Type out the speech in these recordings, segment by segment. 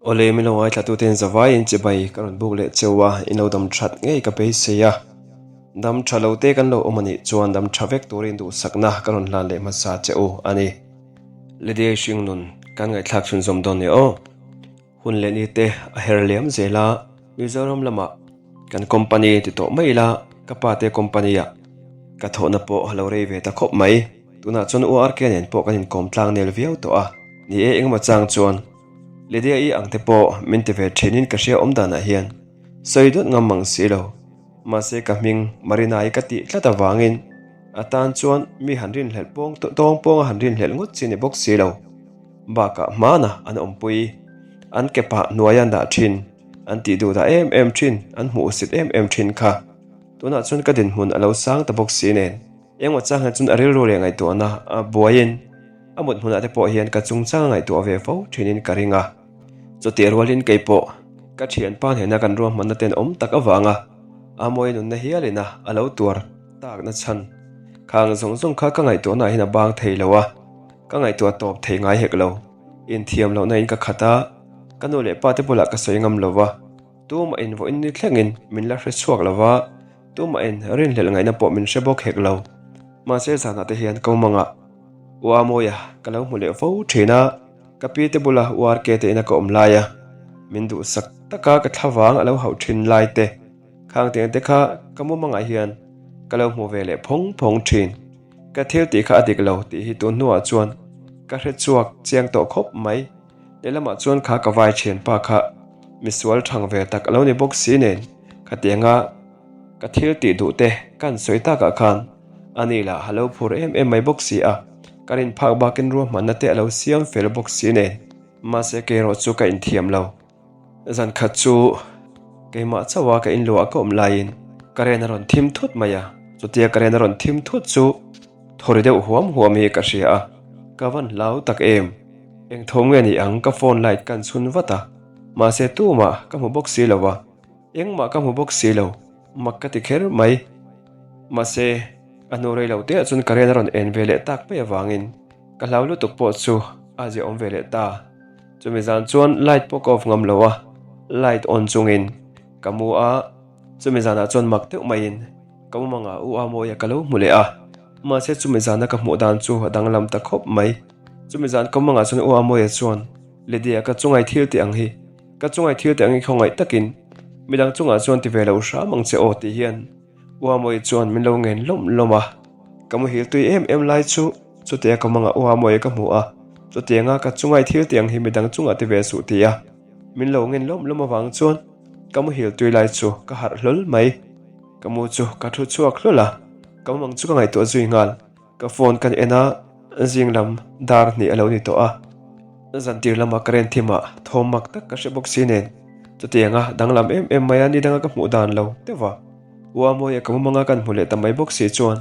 Awle min lo ngaithlatuten zavaiin chibai ka rawn buk leh cheu a, in lo dam that ngei ka beisei a. Dam tha lo te kan lo awm a nih chuan dam tha vek turin duhsakna ka rawn hlan leh hmasa che u a ni. Lydia hringnun kan ngaihthlak chhunzawm dawn nia aw. Hun leh ni te a her liam zel a, Mizoram lamah kan company ti tawh mai ila ka pa te company ah ka thawhna pawh a lo rei ve ta khawp mai. Tunah chuan URK nen pawh kan inkawm tlang nel viau tawh a, ni e engemaw chang chuan Lydia i ang te pawh min ti ve thinin ka hria awm danah hian sawi dawt ngam mang si lo. Mahse ka hming Marina-i ka tih tlat avangin a tan chuan mi han rinhlelh pawng tawng pawnga han rinhlelh ngawt chi ni bawk si lo. Bakah hmana an awmpui, an ke pah hnuaia an dah thin, an tih duh dah em em thin, an hmuh sit em em thin kha. Tunah chuan ka dinhmun a lo sang ta bawk si nen. Engmaw chang hian chuan a rilru leh ngaihtuahna a buaiin a mut hmunah te pawh hian ka chungchang a ngaihtuah ve fo thinin ka ring a. Chutih rualin kei pawh ka thianpa hnena kan ruahmanna ten awm tak avanga a mawi nunna hialin a a lo tuar takna chhan khang zawng zawng kha ka ngaihtuahna ah hian a bang thei lo a, ka ngaihtuah tawp thei ngai hek lo. Inthiam lohna in ka khat a, ka nu leh pa te bulah ka sawi ngam lo va. Tumah in vawiin ni thlengin min la hre chhuak lo va, tumah in rinhlelh ngaihna pawh min hre bawk hek lo. Mahse zanah te hian ko mangah U Amawia ka lo hmu leh fo thin a, ka pi te bula U RK te ina ka awm lai a, min duhsak taka ka thlavang a lo hauh thin lai te, khang tiang te kha ka mu mangah hian ka lo hmu ve leh phawng phawng thin. Ka thil tih kha a dik lo tih hi tun hnuah chuan ka hre chhuak chiang tawh khawp mai. Lehlamah chuan kha ka vai thianpa kha misual thang ve tak a lo ni bawk si nen khatianga ka thil tih duh te ka han sawi takah khan a ni lah a lo phur em em mai bawk si a, ka rin phak bakin ruahmanna te a lo siam fel bawk si nen mahse kei erawh chu ka inthiam lo. Zan khat chu keimah chauha ka inluah ka awm laiin current a rawn thim thut mai a, chutia current a rawn thim thut chu thawri deuh huam huam hi ka hria a, ka van hlau tak em. Eng thawm nge ni ang ka phone light kan chhun vat a, mahse tumah ka hmu bawk si lo a, engmah ka hmu bawk si lo, mak ka ti kher mai. Mahse a hnu rei lo teah chuan current a rawn en ve leh tak mai avangin ka hlau lutuk pawh chu a ziaawm ve leh ta. Chumi zan chuan light pawh ka off ngam lo a, light on chungin ka mu a, chumi zanah chuan mak deuh maiin ka mu mangah u Amawia ka lo hmu leh a, mahse chumi zana ka hmuh dan chu a danglam ta khawp mai. Chumi zan ka mangah chuan u Amawia chuan Lydia ka chungai thil tih ang hi, ka chungai thil tih ang hi khawngaih takin midang chungah chuan ti ve lo hram ang che aw tih hian U Amawia chuan min lo ngen lawm lawm a, ka muhil tui em em lai chu Chutia ka mangah u Amawia ka hmu a, chutianga ka chungai thil tiang hi midang chungah ti ve suh ti a, min lo ngen lawm lawm avang chuan ka muhil tui lai chu ka harh hlawl mai. Ka mu chu ka thu chhuak hlawl a, ka mumang chu ka ngaihtuah zui nghal. Ka phone kan en a, zing lam dar hnih a lo ni tawh a, zantir lama ka ren thimah thawm mak tak ka hre bawk si nen chutianga danglam em em mai a ni danga ka hmuh dan lo deuh a, u Amawia ka mumanga kan hmu leh ta mai bawk si chuan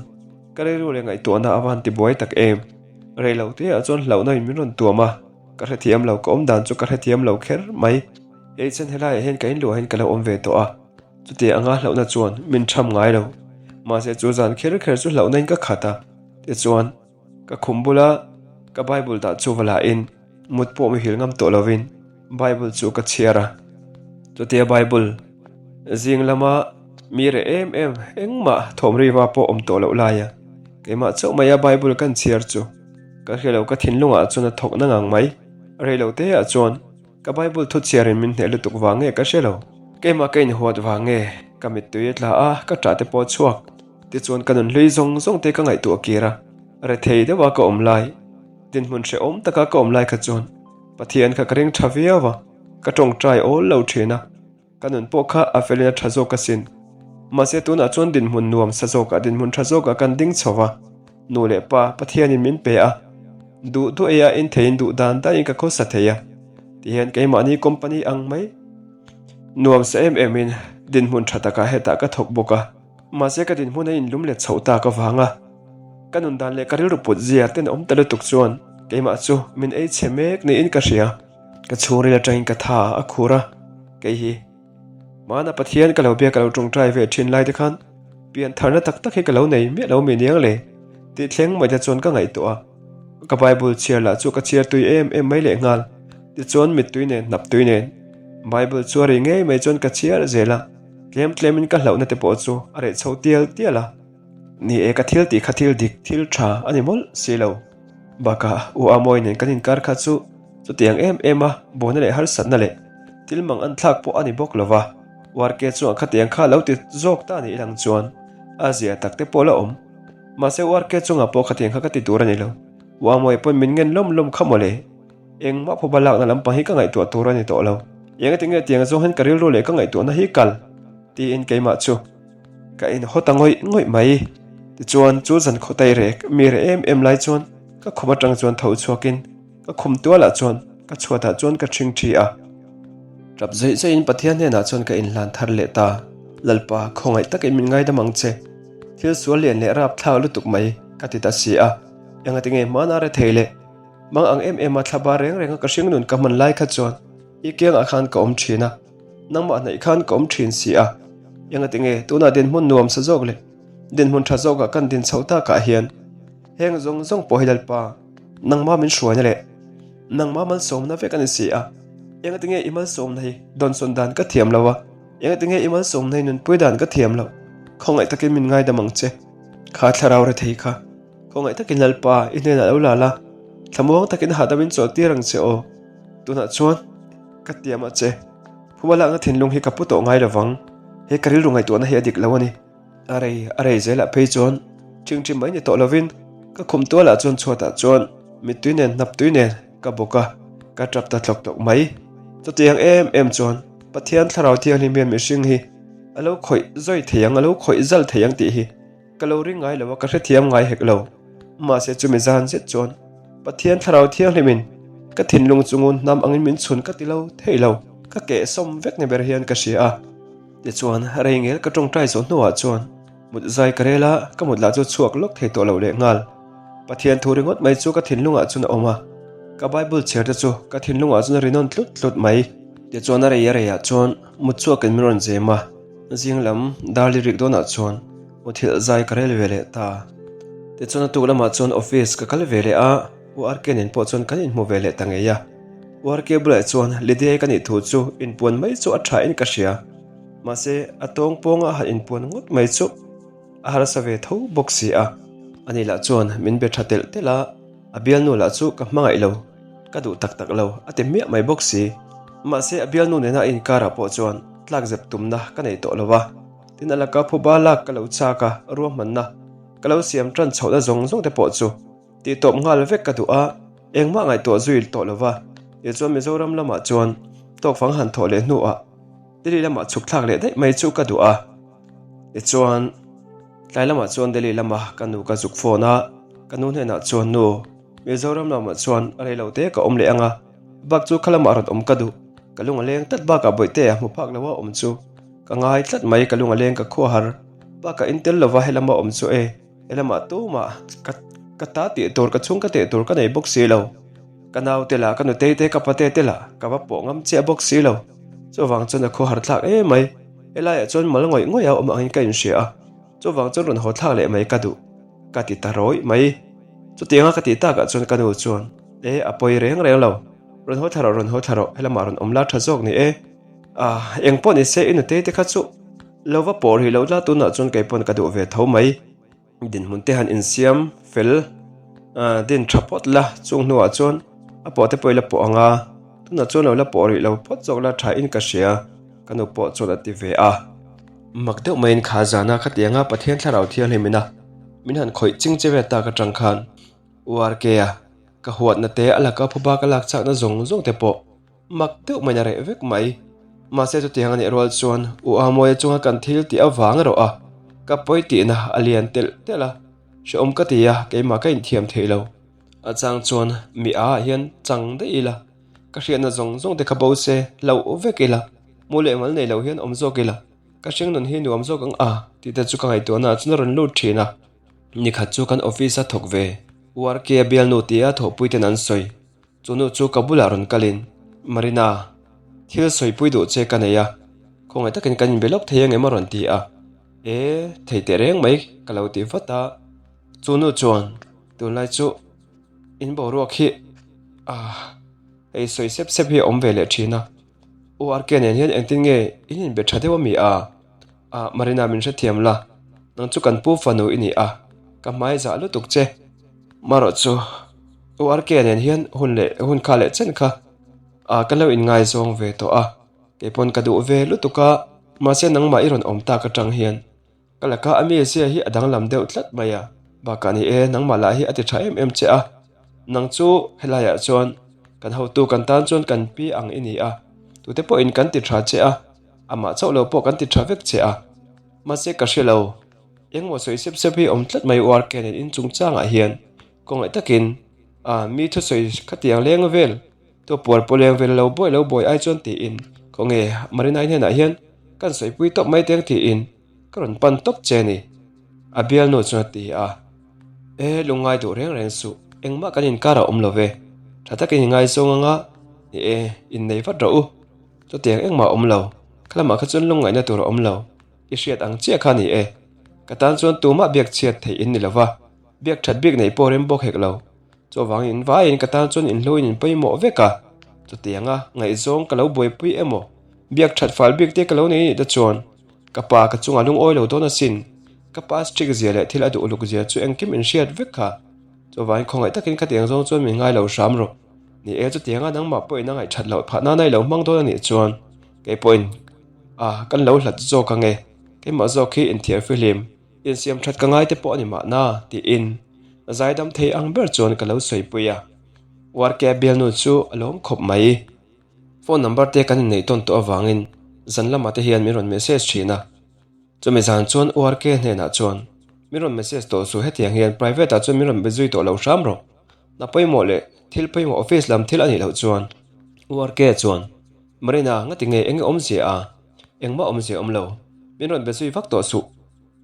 Ka rilru leh ngaihtuahna a van tibuai tak em? Rei lo te ah chuan hlauhna in min rawn tuam a, ka hrethiam lo, ka awm dan chu ka hrethiam lo kher mai. Hei chen helaiah hian ka inluah hian ka lo awm ve tawh a, chuti anga hlauhna chuan min tham ngai lo. Mahse chu zan kher kher chu hlauhna in ka khat a, tichuan ka khum bula ka Bible dah chu va la in mut pawh muhil ngam tawh lovin Bible chu ka chhiar a. Chutia Bible zing lama mi reh em em engmah thawm riva pawh awm tawh loh laia keimah chauh maia Bible kan chhiar chu ka hre lo ka thinlungah chuan a thawk na ngang mai. Rei lo te ah chuan ka Bible thu chhiarin min hneh lutuk vang nge ka hre lo. Keimah ka inhuat vang nge ka mittui a tla a ka ṭah te pawh a chhuak. Tichuan ka nunhlui zawng zawng te ka ngaihtuah kir a, rethei deuha ka awm lai. Dinhmun hrehawm taka ka awm lai kha chuan Pathian kha ka ring tha viau a, ka tawngtai awl lo thin a, ka nun pawh kha a felin a tha zawk asin. Mahse tunah chuan dinhmun nuam sa zawkah dinhmun tha zawkah kan ding chho va, nu leh pa Pathianin min pe a, duh duh eia in theiin duh dan daihin ka khawsa thei a, tihian keimahni company ang mai nuam sa em emin dinhmun tha takah hetah ka thawk bawk a. Mahse ka dinhmun a inlum let chhoh tak avang a, ka nun dan leh ka rilru put zia ten awm ta lutuk chuan keimah chu min ei chhe mek niin ka hria. Ka chhungril atangin ka tha a khur a, kei hi hmana Pathian ka lo biak ka lo tawngtai ve thin lai te khan pian tharna tak tak hi ka lo nei miah lo mi niang le tih thleng mai te chuan ka ngaihtuah a, ka Bible chhiar lah chu ka chhiar tui em em mai leh nghal. Tichuan mittui nen hnap tui nen Bible chu a ri ngei mai chuan ka chhiar zel a, tlem tlemin ka hlauhna te pawh chu a reh chho tial tial a. Ni e, ka thil tih kha thil dik, thil tha a ni mawlh si lo. Bakah U Amawi nen kan inkar kha chu chutiang em em a buaina leh harsatna leh thil mang an thlak pawh a ni bawk lo va, URK chuan khatiang kha lo ti zawk ta ni ilang chuan a zia tak te pawh la awm. Mahse URK chungah pawh khatiang kha ka ti tur a ni lo. U Amawi pawn min ngen lawm lawm kha mawle. Engmah phuba lakna lampang hi ka ngaihtuah tur a ni tawh lo. Engati nge tiang zawng hian ka rilru leh ka ngaihtuahna hi kal? tiin keimah chu ka inhaw ta ngawih ngawih mai. Tichuan chu zan khaw tai rek mi reh em em lai chuan ka khum atang chuan tho chhuakin ka khum tualah chuan ka chhuatah chuan ka ṭhing ṭhi a. Ṭap zawih zawihin Pathian hnenah chuan ka inhlan thar leh ta. Lalpa, khawngaih takin min ngaidam ang che. Thil sual lian leh rapthlak lutuk mai ka ti ta si a. Engati nge hmana rethei leh Mang ang em em a thlaba reng reng a ka hring nun ka hman lai kha chuan i kiangah khan ka awm thin a, nangmah hnaih khan ka awm thin si a. Engati nge tunah dinhmun nuam sa zawk leh dinhmun tha zawkah kan din chhoh takah hian heng zawng zawng pawh hi Lalpa nangma min hruaina leh nangma malsawmna vek a ni si a. Engati nge i malsawmna hi dawnsawn dan ka thiam lo a, engati nge i malsawmna hi nunpui dan ka thiam loh, khawngaih takin min ngaidam ang che, kha thlarau rethei kha. Khawngaih takin Lalpa, i hnenah lo la la, thlamuang takin hahdam in chawlh tir ang che aw. Tunah chuan ka tiam a che, phuma lakna thinlung hi ka pu tawh ngai lovang, he ka rilru ngaihtuahna hi a dik lo a ni. A rei a rei zelah phei chuan ṭhingṭhi mai ni tawh lovin ka khum tualah chuan chhuatah chuan mittui nen hnap tui nen ka bawk a, ka ṭap ta tlawk tlawk mai. Chutiang em em chuan Pathian Thlarau Thianghlim hian mihring hi a lo khawih zawi thei ang, a lo khawih zal thei ang tih hi Ka lo ring ngai lo a, ka hrethiam ngai hek lo. Mahse chumi zan zet chuan Pathian Thlarau Thianghlimin ka thinlung chu ngun hnam angin min chhun ka ti lo thei lo, ka keh sawm vek ni ber hian ka hria a. Tichuan, rei ngel ka tawngtai zawh hnuah chuan mut zai ka rel a, ka mut lah chu chhuak lawk thei tawh lo leh nghal. Pathian thu ringawt mai chu ka thinlungah chuan a awm a, ka Bible chhiar te chu ka thinlungah chuan a ri nawn tlut tlut mai. Tichuan a rei a reiah chuan mut chhuakin min rawn zem a, zing lam dar lirik dawnah chuan Muthilh zai ka rel ve leh ta. Tichuan a tuk lamah chuan office ka kal ve leh a, U RK nen pawh chuan kan inhmu ve leh ta ngei a. U RK bulah chuan Lydia-i ka nih thu chu inpuan mai chu a tha in ka hria. Mahse, a tawng pawnga han inpuan ngawt mai chu a harsa ve tho bawk si a. Ani lah chuan min be tha telh telh a, a bialnu lah chu ka hmangaih lo, ka duh tak tak lo a ti hmiah mai bawk si. Mahse, a bialnu nena a inkarah pawh chuan tlakzep tumna ka nei tawh lo a. Tin a laka phuba lak ka lo chak a, ruahmanna ka lo siam tan chhohna zawng zawng te pawh chu tih tawp nghal vek ka duh a, engmah ngaihtuah zui tawh lo va. Tichuan Mizoram lamah chuan tawkfang han thawh leh hnuah Delhi lamah chhuk thlak leh daih mai chu ka duh a. Tichuan tlai lamah chuan Delhi lama ka nu ka zuk phone a, ka nu hnenah chuan nu Mizoram lamah chuan rei lo te ka awm leh ang a, bak chu kha lamah rawn awm ka duh, ka lung a leng tlat bakah bawihte a hmu phak lo a awm chu. Ka ngai tlat mai ka lung a leng ka khua har bakah in tel lova helama awm chu e helama tumah ka ka ta tih tur ka chhung ka teh tur ka nei bawk si lo ka nau te lah ka nutei te ka pate te lah ka va pawh ngam chiah bawk si lo chuvang chuan a khua har thlak em mai helaiah chuan mal ngawih ngawih a awm angin ka inhria a chuvang chuan rawn haw thlak leh mai ka duh ka ti ta rawih mai chutianga ka tih takah chuan ka nu chuan e a pawi reng reng lo rawn haw thla rawh rawn haw thla rawh helama rawn awm la tha zawk ni e. Ah, eng pawh ni se i nutei te kha chu lo va pawh rih loh la tunah chuan kei pawn ka duh ve tho mai. Dinhmun te han insiam fel ah din tha phawt la chung hnuah chuan a pawh te pawh i la pawh ang a, tunah chuan lo la pawh rih lo phawt zawk la tha in ka hria ka nu pawh chuan a ti ve a. Mak deuh maiin kha zana khatianga Pathian Thlarau Thianghlim ina min han khawih ching che ve tak atang khan URK a ka huatna te a laka phuba ka lak chakna zawng zawng te pawh Mak deuh maiin a reh vek mai. Mahse chutiang a nih rual chuan U Amawia chunga kan thil tih avang erawh a ka pawi tihna a lian telh telh a, hrehawm ka ti a, keimah ka inthiam thei lo. A chang chuan mi a ah hian chang daih ila, ka hriatna zawng zawng te kha bo se hlauh vek ila, mu leh mal nei lo hian awm zawk ila, ka hringnun hi nuam zawk ang a tih te chu ka ngaihtuahna ah chuan a rawn lut thin a. Nikhat chu kan office a thawk ve, U RK-a bialnu tia thawhpuiten an sawi. Chu nu chu ka bulah rawn kalin, Marina, thil sawipui duh che ka nei a, khawngaih takin kan inbe lawk thei angem a rawn ti a. E, thei teh reng mai ka lo ti vat a. Chu nu chuan, Tunlai chu in boruak hi ah. Hei sawi sep sep hi a awm ve leh thin a. U RK nen hian engtin nge in inbe tha deuh a mi a? Ah, Marina min hrethiam la, nang chu kan pu fanu i ni a, ka hmai zah lutuk che. Marawh chu U RK nen hian hun leh hun kha leh chen kha ah kan lo inngaizawng ve tawh a, kei pawn ka duh ve lutuk a, mahse nangmah i rawn awm tak atang hian Ka laka a mizia hi a danglam deuh tlat mai a, bakah ni e, nangmah lah hi a ti tha em em che a, nang chu helaiah chuan kan hotu kan tan chuan kan pi ang i ni a, tute pawhin kan ti tha che a, amah chauh lo pawh kan ti tha vek che a, mahse ka hre lo, engmaw sawi sep sep hi awm tlat mai URK nen in chungchangah hian kawngaih takin a mi thusawi khatiang leng vel. Tawp puar pawh leng vel lo buai lo buai ai chuan tiin khawnge Marinai hnenah hian kan sawipui tawp mai teng tiin ka rawn pan tawp che a ni a bialnu chuan a ti a. E lungngai duh reng reng suh engmah kan inkar a awm lo ve tha takin i ngaizawng anga ni e innei vat rawh u chutiang engmah a awm lo khalamah kha chuan lungngaihna tur a awm lo i hriat ang chiah kha ni e ka tan chuan tumah biak chhiat theih in ni lo va biak that bik neih pawh rem bawk hek lo. Chuvangin in vaiin ka tan chuan inhluin in pawimawh vek a, chutianga ngaihzawng ka lo buaipui emaw, biak that fal bik te ka lo nei anih te chuan ka pa ka chungah lungawi lo dawn asin, ka pa strict zia leh thil a duh uluk zia chu engkim in hriat vek kha. Chuvangin khawngaih takin khatiang zawng chuan min ngai lo hram rawh. Ni e, chutianga nangmah pawhin a ngaihthat loh phah nana i lo hmang dawn anih chuan kei pawhin a kan lo hlat zawk ange, keimah zawk hi inthiar fihlim. Insiam that ka ngai te pawh a ni mahna tiin zaidam thei ang ber chuan ka lo sawipui a. Uarke bialnu chu a lawm khawp mai. Phone number te kan inneih tawn tawh avangin zan lamah te hian min rawn message thin a. Chumi zan chuan Uarke hnenah chuan min rawn message tawh suh hetiang hian private ah chuan min rawn be zui tawh lo hram rawh. Hna pawimawh leh thil pawimawh office lam thil a nih loh chuan Uarke chuan Marina ngati nge eng nge awmzia a? Engmah awmzia awm lo. Min rawn be zui vak tawh suh.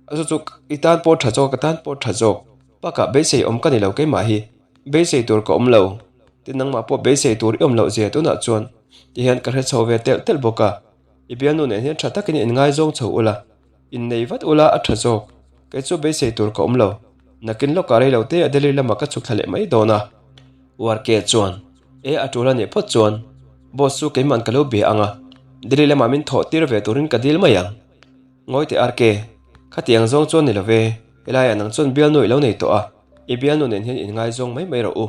A chu chu i tan pawh tha zawk, ka tan pawh tha zawk. Bakah beisei awm ka ni lo keimah hi. Beisei tur ka awm lo. Tin nangmah pawh beisei tur i awm loh zia tunah chuan ti hian ka hre chho ve telh telh bawk a. I bialnu nen hian tha takin inngaizawng chho ula, innei vat ula a tha zawk. Kei chu beisei tur ka awm lo. Nakin lawkah rei lo te a Delhi lamah ka chhuk thla leh mai dawn a. Uarke chuan. E a tul a nih phawt chuan boss chu keiman ka lo bia ang a, Delhi lamah min thawh tir ve turin ka dil mai ang. Ngawi teh RK, khatiang zawng chuan ni lo ve, helaiah nang chuan bialnu i lo nei tawh a, i bialnu nen hian inngaizawng mai mai rawh u.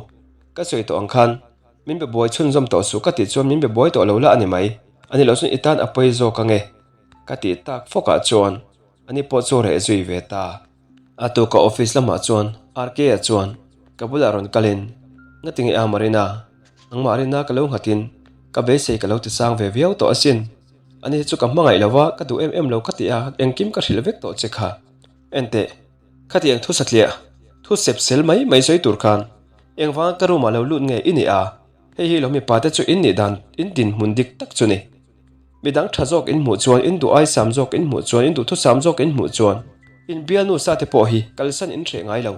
Ka sawi tawh ang khan min be buai chhunzawm tawh suh ka tih chuan min be buai tawh lo la a ni mai, a ni loh chuan i tan a pawi zawk ang e ka tih tak fawkah chuan ani pawh chu reh zui ve ta. A tuka office lamah chuan RK-a chuan ka bulah rawn kalin, Ngati nge a Marina, nangmah rinna ka lo nghatin ka beisei ka lo ti sang ve viau tawh asin. Ani hi chu ka hmangaih lo va, ka duh em em lo ka ti a, engkim ka hrilh vek tawh che kha. Enteh, khatiang thu satliah, thu sep sel mai mai sawi tur khan engvanga ka room-ah lo lut nge i ni a, hei hi lo mipa te chu in nih dan, in dinhmun dik tak chu ni. Midang tha zawk in hmuh chuan, in duh aisam zawk in hmuh chuan, in duh thusam zawk in hmuh chuan, in bialnu sa te pawh hi kalsan in hreh ngai lo.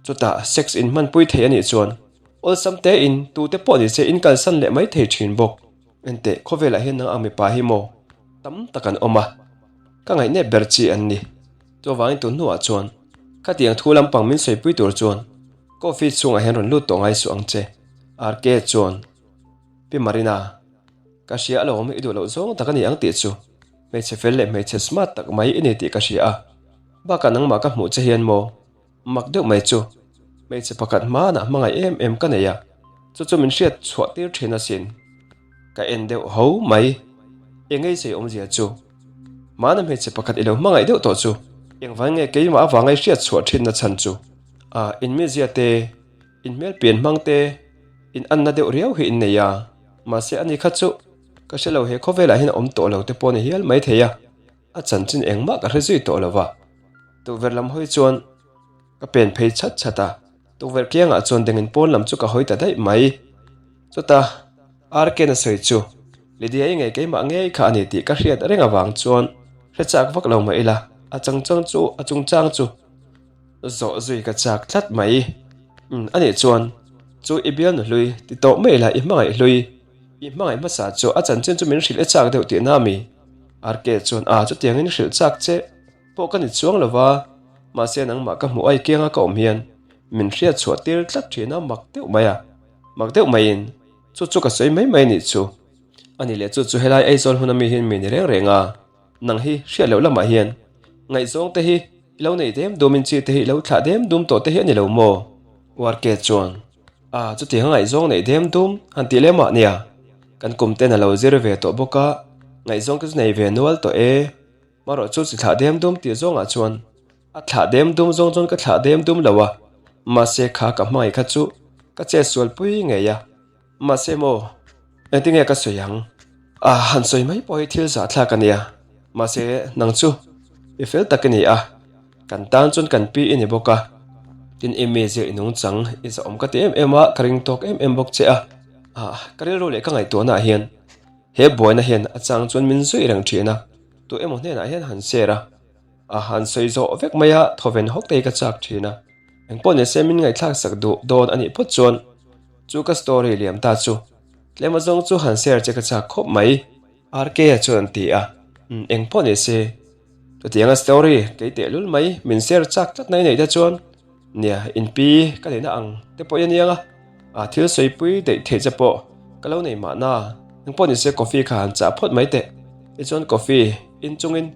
Chutah sex in hmanpui thei a nih chuan awlsam te in tu te pawh ni se in kalsan leh mai thei thin bawk. Enteh, khawvelah hian nang ang mipa hi maw tam tak an awm a, ka ngaihnep ber chi an ni. Chuvangin tun hnuah chuan khatiang thu lampang min sawipui tur chuan coffee chhungah hian rawn lut tawh ngai suh ang che, RK chuan Pi Marina. Ka hria alawm, i duh loh zawng tak a ni ang tih chu. Hmeichhe fel leh hmeichhe smart tak mai i ni tih ka hria a. Bakah nangmah ka hmuh che hian maw? Mak deuh mai chu. Hmeichhe pakhat hmanah hmangaih em em ka nei a, chu chu min hriat chhuah tir thin asin. Ka en deuh ho mai. Eng ei sei awmzia chu? Hmana hmeichhe pakhat i lo hmangaih deuh tawh chu engvang nge keimah avanga i hriat chhuah thinna chhan chu? A, inmizia te, inhmel pian hmang te, in anna deuh riau hi in nei a. Mahse ani kha chu ka hre lo he khawvelah hian a awm tawh lo te pawh a ni hial mai thei a, a chanchin engmah ka hre zui tawh lo va. Tukverh lam hawi chuan ka pen phei chhat chhat a, tukverh kiangah chuan dengin pawn lam chu ka hawi ta daih mai. Chuta RK-na sawi chu Lydia-i ngei keimah ngei kha a ni tih ka hriat reng avang chuan hre chak vak lo mah ila, a changchang chu a chungchang chu Zawh zui ka chak tlat mai. Umm anih chuan chu i bialnu hlui ti tawh mai la i hmangaih hlui, i hmangaih hmasa chu a chanchin chu min hrilh e chak deuh tihna a mi? RK chuan a chutiangin hrilh chak che pawh ka ni chuang lo va, mahse nangmah ka hmuh ai kianga ka awm hian min hriat chhuah tir tlat thin a mak deuh mai a, mak deuh maiin. Chu chu ka sawi mai mai nih chu. Ani leh chu chu helai Aizawl hmun ami hian mi ni reng reng a, nang hi hriat loh lamah hian ngaihzawng te hi i lo nei dem dum in chi te hi i lo thlah dem dum tawh te hi a ni lo maw? URK chuan, A, chutiang a ngaihzawng neih dem dum han tih lem ah nia, kan kum ten a lo zir ve tawh bawk a, ngaihzawng te chu nei ve nual tawh e. Marawh chu chi thlah dem dum tih zawngah chuan a thlah dem dum zawng chuan ka thlah dem dum lo a, mahse kha ka hmangaih kha chu ka chet sual pui ngei a. Mahse maw, engtinge ka sawi ang? A han sawi mai pawh hi thil zahthlak a nia, mahse nang chu mi fel tak i ni a, kan tan chuan kan pi i ni bawk a, tin i mizia i nungchang i zahawm ka ti em em a, ka ring tawk em em bawk che a, ah ka rilru leh ka ngaihtuahnaah hian he buaina hian a chang chuan min zui reng thin a, tu emaw hnenah hian han share a. A han sawi zawh vek mai a, thawven hawk te hi ka chak thin a. Engpawh ni se min ngaihthlak sak duh dawn a nih phawt chuan chu ka story liam ta chu tlem azawng chu han share che ka chak khawp mai. RK-a chuan an ti a, Umm engpawh ni se chutianga story kei tehlul mai min share chak tlat na i neih te chuan Nia, inpi ka neihna ang te pawh i aniang a, a thil sawipui daih theih che pawh ka lo nei mahna. Engpawh nise coffee kha han chah phawt mai teh. Tichuan coffee in chungin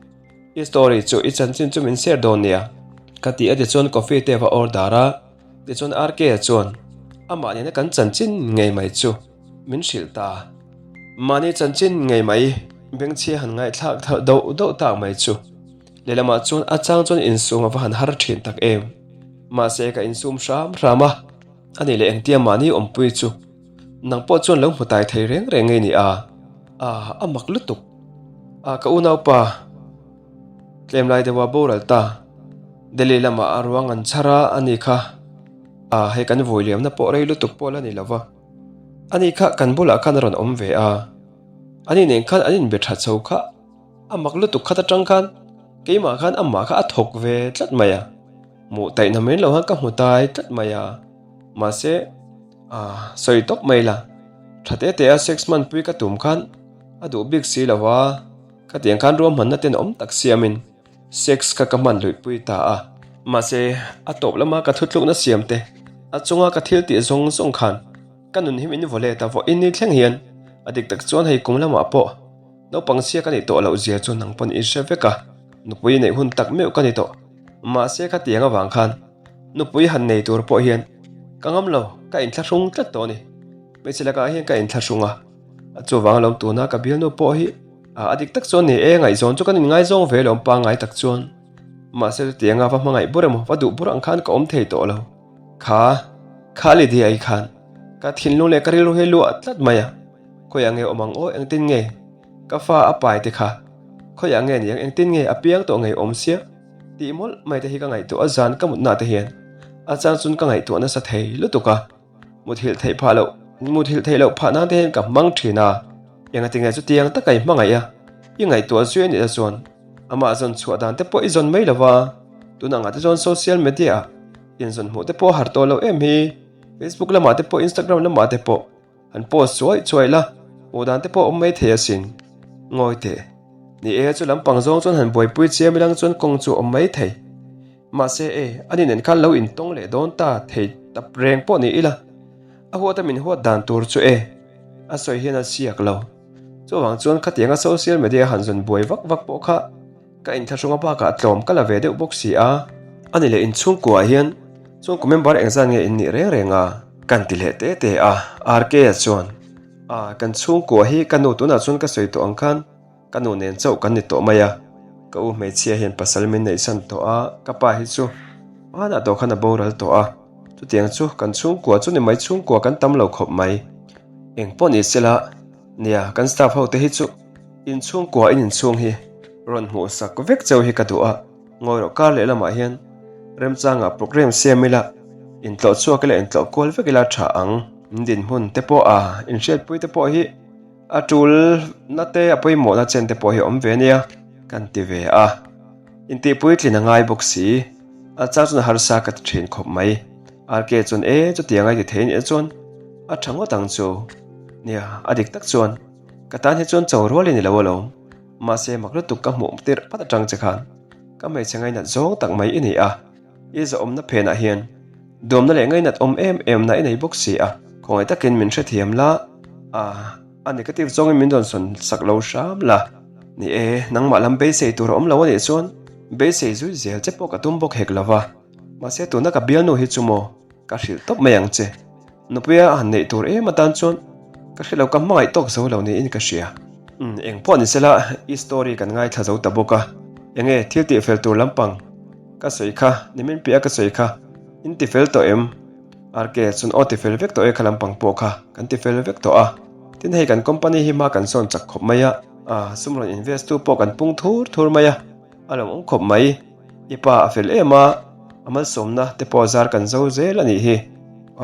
i story chu i chanchin chu min share dawn nia ka ti a tichuan coffee te va order a, tichuan RK a chuan amah nena kan chanchin ngei mai chu min hrilh ta. Mahni chanchin ngei mai bengchhia han ngaihthlak doh doh tak mai chu. Lehlamah chuan a chang chuan insum a va han har thin tak em. Mahse ka insum hram hram a, a nih leh engtia mahni awmpui chu nang pawh chuan lo hmu tai thei reng reng ngei ni a, a a mak lutuk. A ka unaupa tlem lai deuha boral ta, Delhi lamah a ruang an chhar a, a ni kha a hei kan vui liamna pawh rei lutuk pawh la ni lo va, a ni kha kan bulah khan a rawn awm ve a, a ni nen khan an inbe tha chho kha. A mak lutuk khat atang khan keimah khan amah kha a thawk ve tlat mai a, hmuh taihna mai lo khan ka hmu tai tlat mai a, mahse ah sawi tawp mai la, tha te te a sex hman pui ka tum khan a duh bik si lo a, khatiang khan ruahmanna ten awm tak siamin sex kha ka hman luih pui ta a, mahse a tawp lama ka thutlukna siam te a chunga ka thil tih zawng zawng khan ka nun hi min vaw let a, vawiin ni thleng hian a dik tak chuan hei kum lamah pawh. Naupang chhia ka nih tawh loh zia chu nang pawn i hre vek a, nupui neih hun tak meuh ka ni tawh. Mahse khatiang avang khan nupui han nei tur pawh hian ka ngam lo, ka inthlahrung tlat tawh a ni. Hmeichhe lakah hian ka inthlahrung a, chuvang alawm tuna ka bialnu pawh hi a dik tak chuan ni e, ngaihzawn chu kan inngaizawng ve lawm pangngai tak chuan. Mahse chutianga va hmangaih bur emaw va duh bur ang khan ka awm thei tawh lo. Kha, kha Lydia i khan ka thinlung leh ka rilru hi luah tlat mai a. Khawiah nge awm ang aw engtin nge ka fa a pai te kha khawiah nge niang engtin nge a piang tawh ngei awm sia tih mawlh mai te hi ka ngaihtuah a zan ka mutna te hian a chang chun ka ngaihtuah nasa thei lutuk a muthilh theih phah loh muthilh theih loh phah nan te hian ka hmang thin a engati nge chutiang taka i hmangaih a i ngaihtuah zui a nih te chuan amah zawn chhuah dan te pawh i zawn mai lova tun angah te chuan social media ah inzawn hmuh te pawh a har tawh loh em hi facebook lamah te pawh instagram lamah te pawh. An post chuai chuai la, hmuh dan te pawh awm mai thei asin. Ngawi teh. Ni e, chu lampang zawng chuan han buaipui chiam ilang chuan kawng chu awm mai thei. Mahse e, ani nen khan lo intawng leh dawn ta thei tap reng pawh ni ila. A huata min huat dan tur chu e, a sawi hian a siak lo. Chuvang chuan khatianga social media han zawn buai vak vak pawh kha Ka inthlahrunga bakah tlawm ka la ve deuh bawk si a. Ani leh inchhungkuah hian chhungkaw member engzat nge in nih reng reng a? Kan ti leh te te a, RK-a chuan, A, kan chhungkua hi ka nu tunah chuan ka sawi tawh ang khan ka nu nen chauh kan ni tawh mai a. Ka u hmeichhia hian pasal min neihsan tawh a, ka pa hi chu hmanah tawh khan a boral tawh a. Chutiang chu kan chhungkua chu ni mai chhungkua kan tam lo khawp mai. Engpawh ni sela, nia kan staff ho te hi chu Inchhungkua in inchhung hi rawn hmuh sak vek cheu hi ka duh a, ngawi rawh kar leh lamah hian remchangah programme siam ila, intlawh chhuak ila intlawh kual vek ila tha ang. In dinhmun te pawh a inhriatpui te pawh hi a tul na te a pawimawhna chen te pawh hi a awm ve ania kan ti ve a, intihpuitlin a ngai bawk si, a chang chuan harsa ka ti thin khawp mai. RK chuan e chutiang a i ti thei anih chuan a tha ngawt ang chu, nia a dik tak chuan. Ka tan hi chuan cho rual i ni lo alawm. Mahse mak lutuk ka hmuh tirh pat atang che khan ka hmeichhe ngainat zawng tak mai i ni a. I zawhawmna phenah hian duamna leh ngainat awm em em na i nei bawk si a. Khawngaih takin min hrethiam la. A, a negative zawngin min rawn sawn sak lo hram la. Ni e, nangmah lam beisei tur a awm lo a nih chuan beisei zui zel che pawh ka tum bawk hek lo va. Mahse tuna ka bialnu hi chu maw ka hrilh tawp mai ang che. Nupuia a han neih tur em atan chuan ka hre lo ka hmangaih tawk zo lo niin ka hria. Umm eng pawh ni sela i story kan ngaithla zo ta bawk a, enge thil tih fel tur lampang ka sawi kha nimin piah a ka sawi kha in ti fel tawh em? RK chuan aw ti fel vek tawh e kha lampang pawh kha kan ti fel vek tawh a, tin hei kan company hi hma kan sawn chak khawp mai a, sum rawn invest tu pawh kan pung thur thur mai a, a lo awm khawp mai. I pa a fel em a, a malsawmna te pawh zar kan zo zel a nih hi,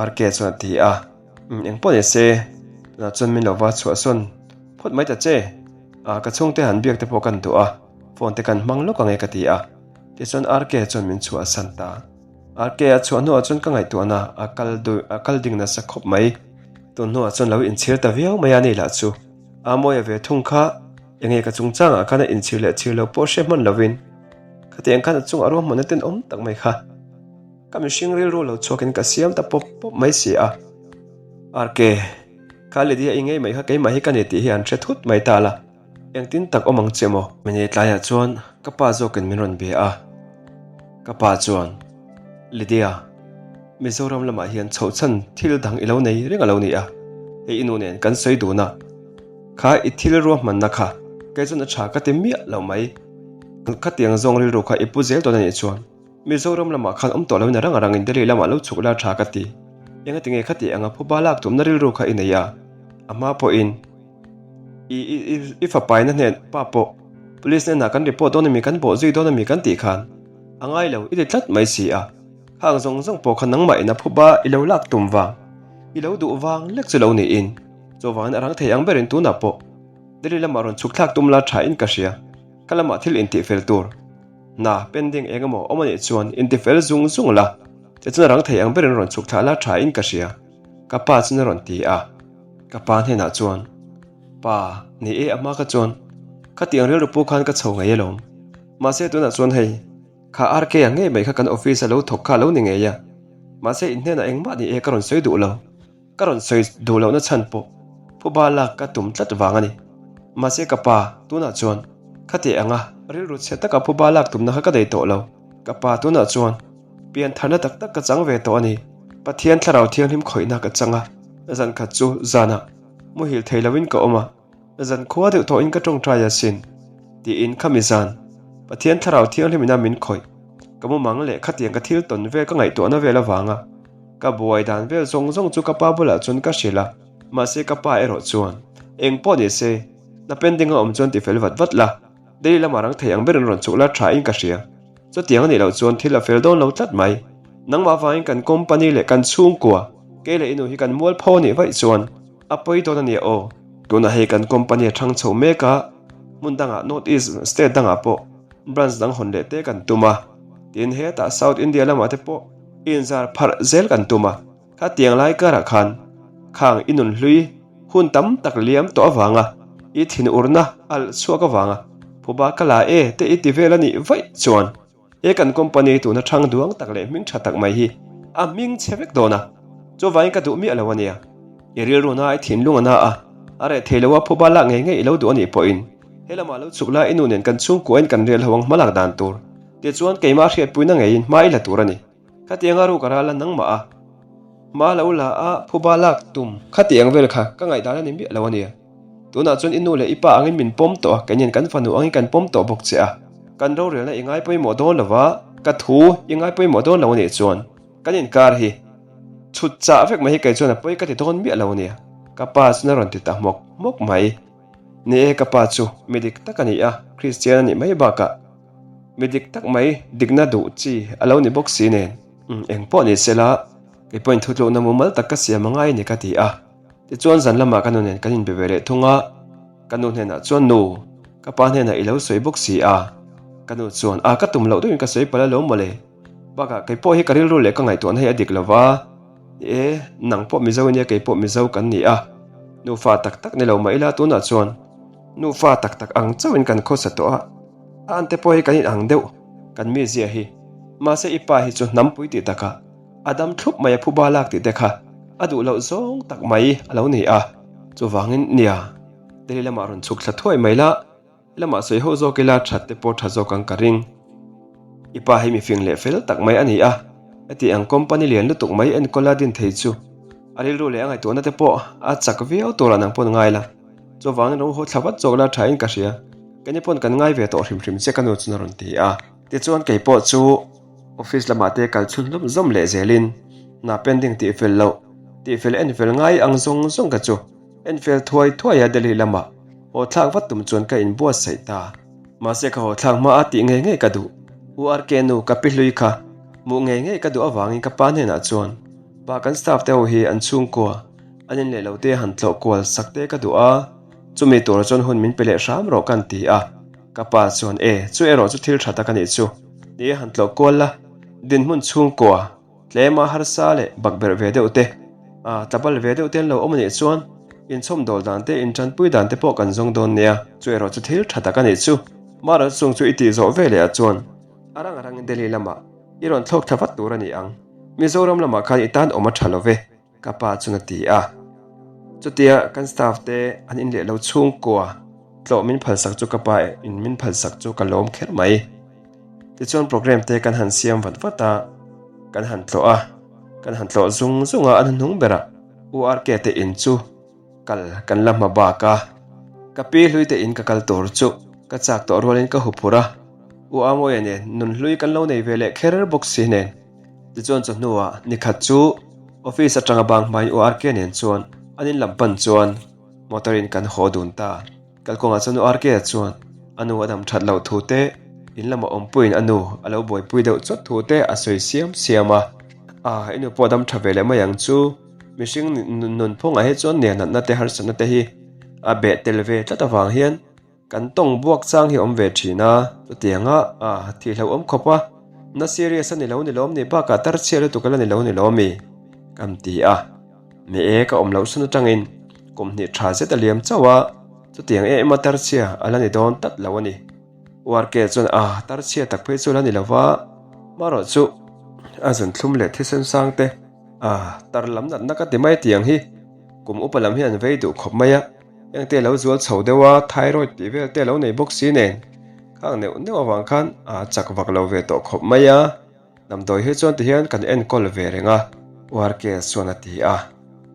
RK chuan a ti a. Umm eng pawh ni se, tunah chuan min lo va chhuahsawn phawt mai ta che. Ah ka chhungte han biak te pawh kan duh a, phone te kan hmang lawk ang e ka ti a. Tichuan RK chuan min chhuahsan ta. RK a chhuah hnuah chuan ka ngaihtuahna a kal duh a kal ding nasa khawp mai. Tun hnuah chuan lo inchhir ta viau mai a ni lah chu. A mawia ve thung kha. Enge ka chungchangah khan a inchhir leh chhir lo pawh hre hman lovin khatiang khan a chungah ruahmanna tenawm tak mai kha ka mihring rilru lo chhuakin ka siam ta pawp pawp mai si a. RK, kha Lydia i ngei mai kha keimah hi ka ni tih hi an hre thut mai ta la, engtin tak awm ang che maw? Mini tlaiah chuan ka pa zawkin min rawn bia a, ka pa chuan, Lydia, Mizoram lamah hian chhoh chhan thil dang i lo nei reng a lo ni a, hei i nu nen kan sawi dun a, kha i thil ruahmanna kha kei chuan a tha ka ti miah lo mai. Khatiang zawng rilru kha i pu zel dawn a nih chuan Mizoram lamah khan awm tawh loin a rang a rangin Delhi lamah lo chhuk la tha ka ti. Engati nge khati anga phuba lak tumna rilru kha i nei a, a hma pawhin i i i i fapaina hnen pa pawh Police hnenah kan report dawn a mi kan bawh zui dawn a mi kan tih khan a ngai lo i ti tlat mai si a. Khang zawng zawng pawh kha nangmah in a phuba i lo lak tum vang, i lo duh vang lek chu lo niin. Chuvangin a rang thei ang berin tunah pawh Delhi lamah rawn chhuk thlak tum la tha in ka hria. Ka lamah thil intih fel tur hna pending eng emaw awm a nih chuan inti fel zung zung la, tichuan a rang thei ang berin rawn chhuk thlah la tha in ka hria, ka pa chuan a rawn ti a. Ka pa hnenah chuan, Pa, ni e a hma kha chuan khatiang rilru pu khan ka chho ngei alawm. Mahse tunah chuan hei, Kha RK a ngei mai kha kan office a lo thawk kha a lo ni ngei a, mahse in hnenah engmah ni e ka rawn sawi duh lo, ka rawn sawi duh lohna chhan pawh phuba lak ka tum tlat vang a ni. Mahse ka pa, tunah chuan khati anga rilru chhe taka phuba lak tumna kha ka nei tawh lo, ka pa tunah chuan pian tharna tak tak ka chang ve tawh a ni. Pathian thlarau thianghlim khawihna ka chang a, zan khat chu zanah muhil thei loin ka awm a. Zan khua deuh tawhin ka tawngtai asin, tiin khami zan Pathian Thlarau Thianghlimina min khawih. Ka mumang leh khatiang ka thil tawn vel ka ngaihtuahna vel avanga ka buai dan vel zawng zawng chu ka pa bulah chuan ka hrilh a, mahse ka pa erawh chuan, Eng pawh ni se, na pending a awm chuan ti fel vat vat la, Delhi lamah rang thei ang berin rawn chhuk la tha in ka hria. Chutiang a nih loh chuan thil a fel dawn lo tlat mai. Nangmah avangin kan company leh kan chhungkua, kei leh i nu hi kan mualpho a nih vaih chuan, A pawi dawn a nia aw. Tunah hei kan company a thang chho mek a, hmun dangah North East state dangah pawh branch dang hawn leh te kan tum a, tin hetah South India lamah te pawh inzar pharh zel kan tum a, khatiang lai karah khan khang i nun hlui hun tam tak liam tawh avanga i thinurna alh chhuak avanga phuba ka la e te i ti vel a nih vaih chuan He kan company tuna thang duang tak leh hming tha tak mai hi a hming chhe vek dawn a, chuvangin ka duh miah lo a nia. I rilru na i thinlung a na a, a reh thei lo a phuba lak ngei ngei i lo duh a nih pawhin he lamah lo chhuk la i nu nen kan chhungkua in kan rel ho ang hmalak dan tur tichuan keimah hriatpuina ngeiin hma i la tur a ni. Khatianga ruk a ral a nangmah a, hma lo la a phuba lak tum khatiang vel kha ka ngaihdan a ni miah lo a nia. Tunah chuan i nu leh i pa angin min pawm tawh a, kei kan fanu angin kan pawm tawh bawk che a. Kan rorelna i ngai pawimawh dawn lo va, ka thu i ngai pawimawh dawn lo a nih chuan kan inkar hi chhut chah vek mai hi kei chuan a pawi ka ti dawn miah lo a nia, ka pa chuan a rawn ti ta hmawk hmawk mai. Ni e, ka pa chu mi dik tak a ni a, Kristian a nih mai bakah mi dik tak mai dikna duh chi a lo ni bawk si nen. Eng pawh ni sela, kei pawhin thutlukna mumal tak ka siam a ngai a ni ka ti a. Tichuan zan lamah ka nu nen kan inbe ve leh thung a, ka nu hnenah chuan Nu, ka pa hnenah i lo sawi bawk si a. Ka nu chuan A ka tum loh deuhin ka sawi palh alawm mawle. Bakah kei pawh hi ka rilru leh ka ngaihtuahna hi a dik lo va. Ni e, nang pawh Mizo i nia kei pawh Mizo kan ni a. Nufa tak tak ni lo mah ila tunah chuan nufa tak tak ang chauhin kan khawsa tawh a, a ante pawh hi kan inang deuh kan mizia hi. Mahse i pa hi chu hnampui tih takah A dam thlup mai a phuba lak tih te kha a duh loh zawng tak mai a lo ni a. Chuvangin, nia, Delhi lamah rawn chhuk thla thuai mai la, Helamah sawi ho zawk ila that te pawh tha zawk ang ka ring. I pa hi mifing leh fel tak mai a ni a, heti ang company lian lutuk mai enkawl a din thei chu a rilru leh a ngaihtuahna te pawh a chak viau tur ah nang pawn ngai la. Chuvangin ro haw thla vat zawk la tha in ka hria. Keni pawn kan ngai ve tawh hrim hrim che ka nu chuan a rawn ti a. Tichuan kei pawh chu office lamah te kal chhun hlawm zawm leh zelin hna pending tih fel loh, tih fel en fel ngai ang zawng zawng ka chu En fel thuai thuai a Delhi lamah haw thlak vat tum chuan ka inbuatsaih ta. Mahse ka haw thlak hma a tih ngei ngei ka duh. U RK nu ka pi hlui kha hmuh ngei ngei ka duh avangin ka pa hnenah chuan pa kan staff te ho hi an chhungkua an in leh lo te han tlawh kual sak te ka duh a, chumi turah chuan hun min pe leh hram rawh ka han ti a. Ka pa chuan e chu erawh chu thil tha tak a nih chu, ni e han tlawh kual la, dinhmun chhungkua Tlema harsa leh bakberh ve deuh te, a tlabal ve deuh te an lo awm a nih chuan inchhawmdawl dan te, intanpui dan te pawh kan zawng dawn nia. Chu erawh chu thil tha tak a nih chu. Mara chung chu i tih zawh ve leh ah chuan a rang a rangin Delhi lamah i rawn thlawk thla vat tur a ni ang. Mizoram lamah khan i tan awm a tha lo ve. Ka pa chuan a ti a. Chutia kan staff te an in leh lo chhungkua tlawh min phalsak chu ka pa in min phalsak chu ka lawm kher mai. Tichuan program te kan han siam vat vat a, kan han tlawh a, kan han tlawh zung zung a, a hnuhnung berah URK te in chu kal kan la hma bak a. Ka pi hlui te in ka kal tur chu ka chak tawh rualin ka huphurh a, U Amoia nen nun hlui kan lo nei ve leh kher bawk si nen. Tichuan chawhnuah nikhat chu office atanga bang hmain URK nen chuan an in lam pan chuan motor in kan haw dun ta. Kalkawngah chuan URK chuan a nu a dam that loh thu te, in lama awmpuiin a nu a lo buaipui deuh chawt thu te a sawi siam siam a. Ah, i nu pawh a dam tha ve leh mai ang chu. Mihring nunphungah hi chuan nen natna te harsatna te hi a beh tel ve tlat avang hian Kan tawng buak chang hi awm ve thin a, chutianga a thih hlauh awm khawp a, na serious a ni lo ni lawm ni bakah tar chhia lutuk a la ni lo ni lawm i? Kan ti a, ni e ka awm loh sun atangin kum hnih tha zet a liam chauh a, chutiang em em a tar chhia a la ni dawn tlat lo a ni. URK chuan a tar chhia tak phei chu a la ni lo va, marawh chu a zun thlum leh thisen sang te a tar lam natna ka ti mai tiang hi kum upa lam hian vei duh khawp mai a. Engte a lo zual chho deuh a, thyroid tih vel te a lo nei bawk si nen khang neuh neuh avang khan a chak vak lo ve tawh khawp mai a, damdawi hi chuan tihian kan enkawl ve reng a, URK chuan a ti a.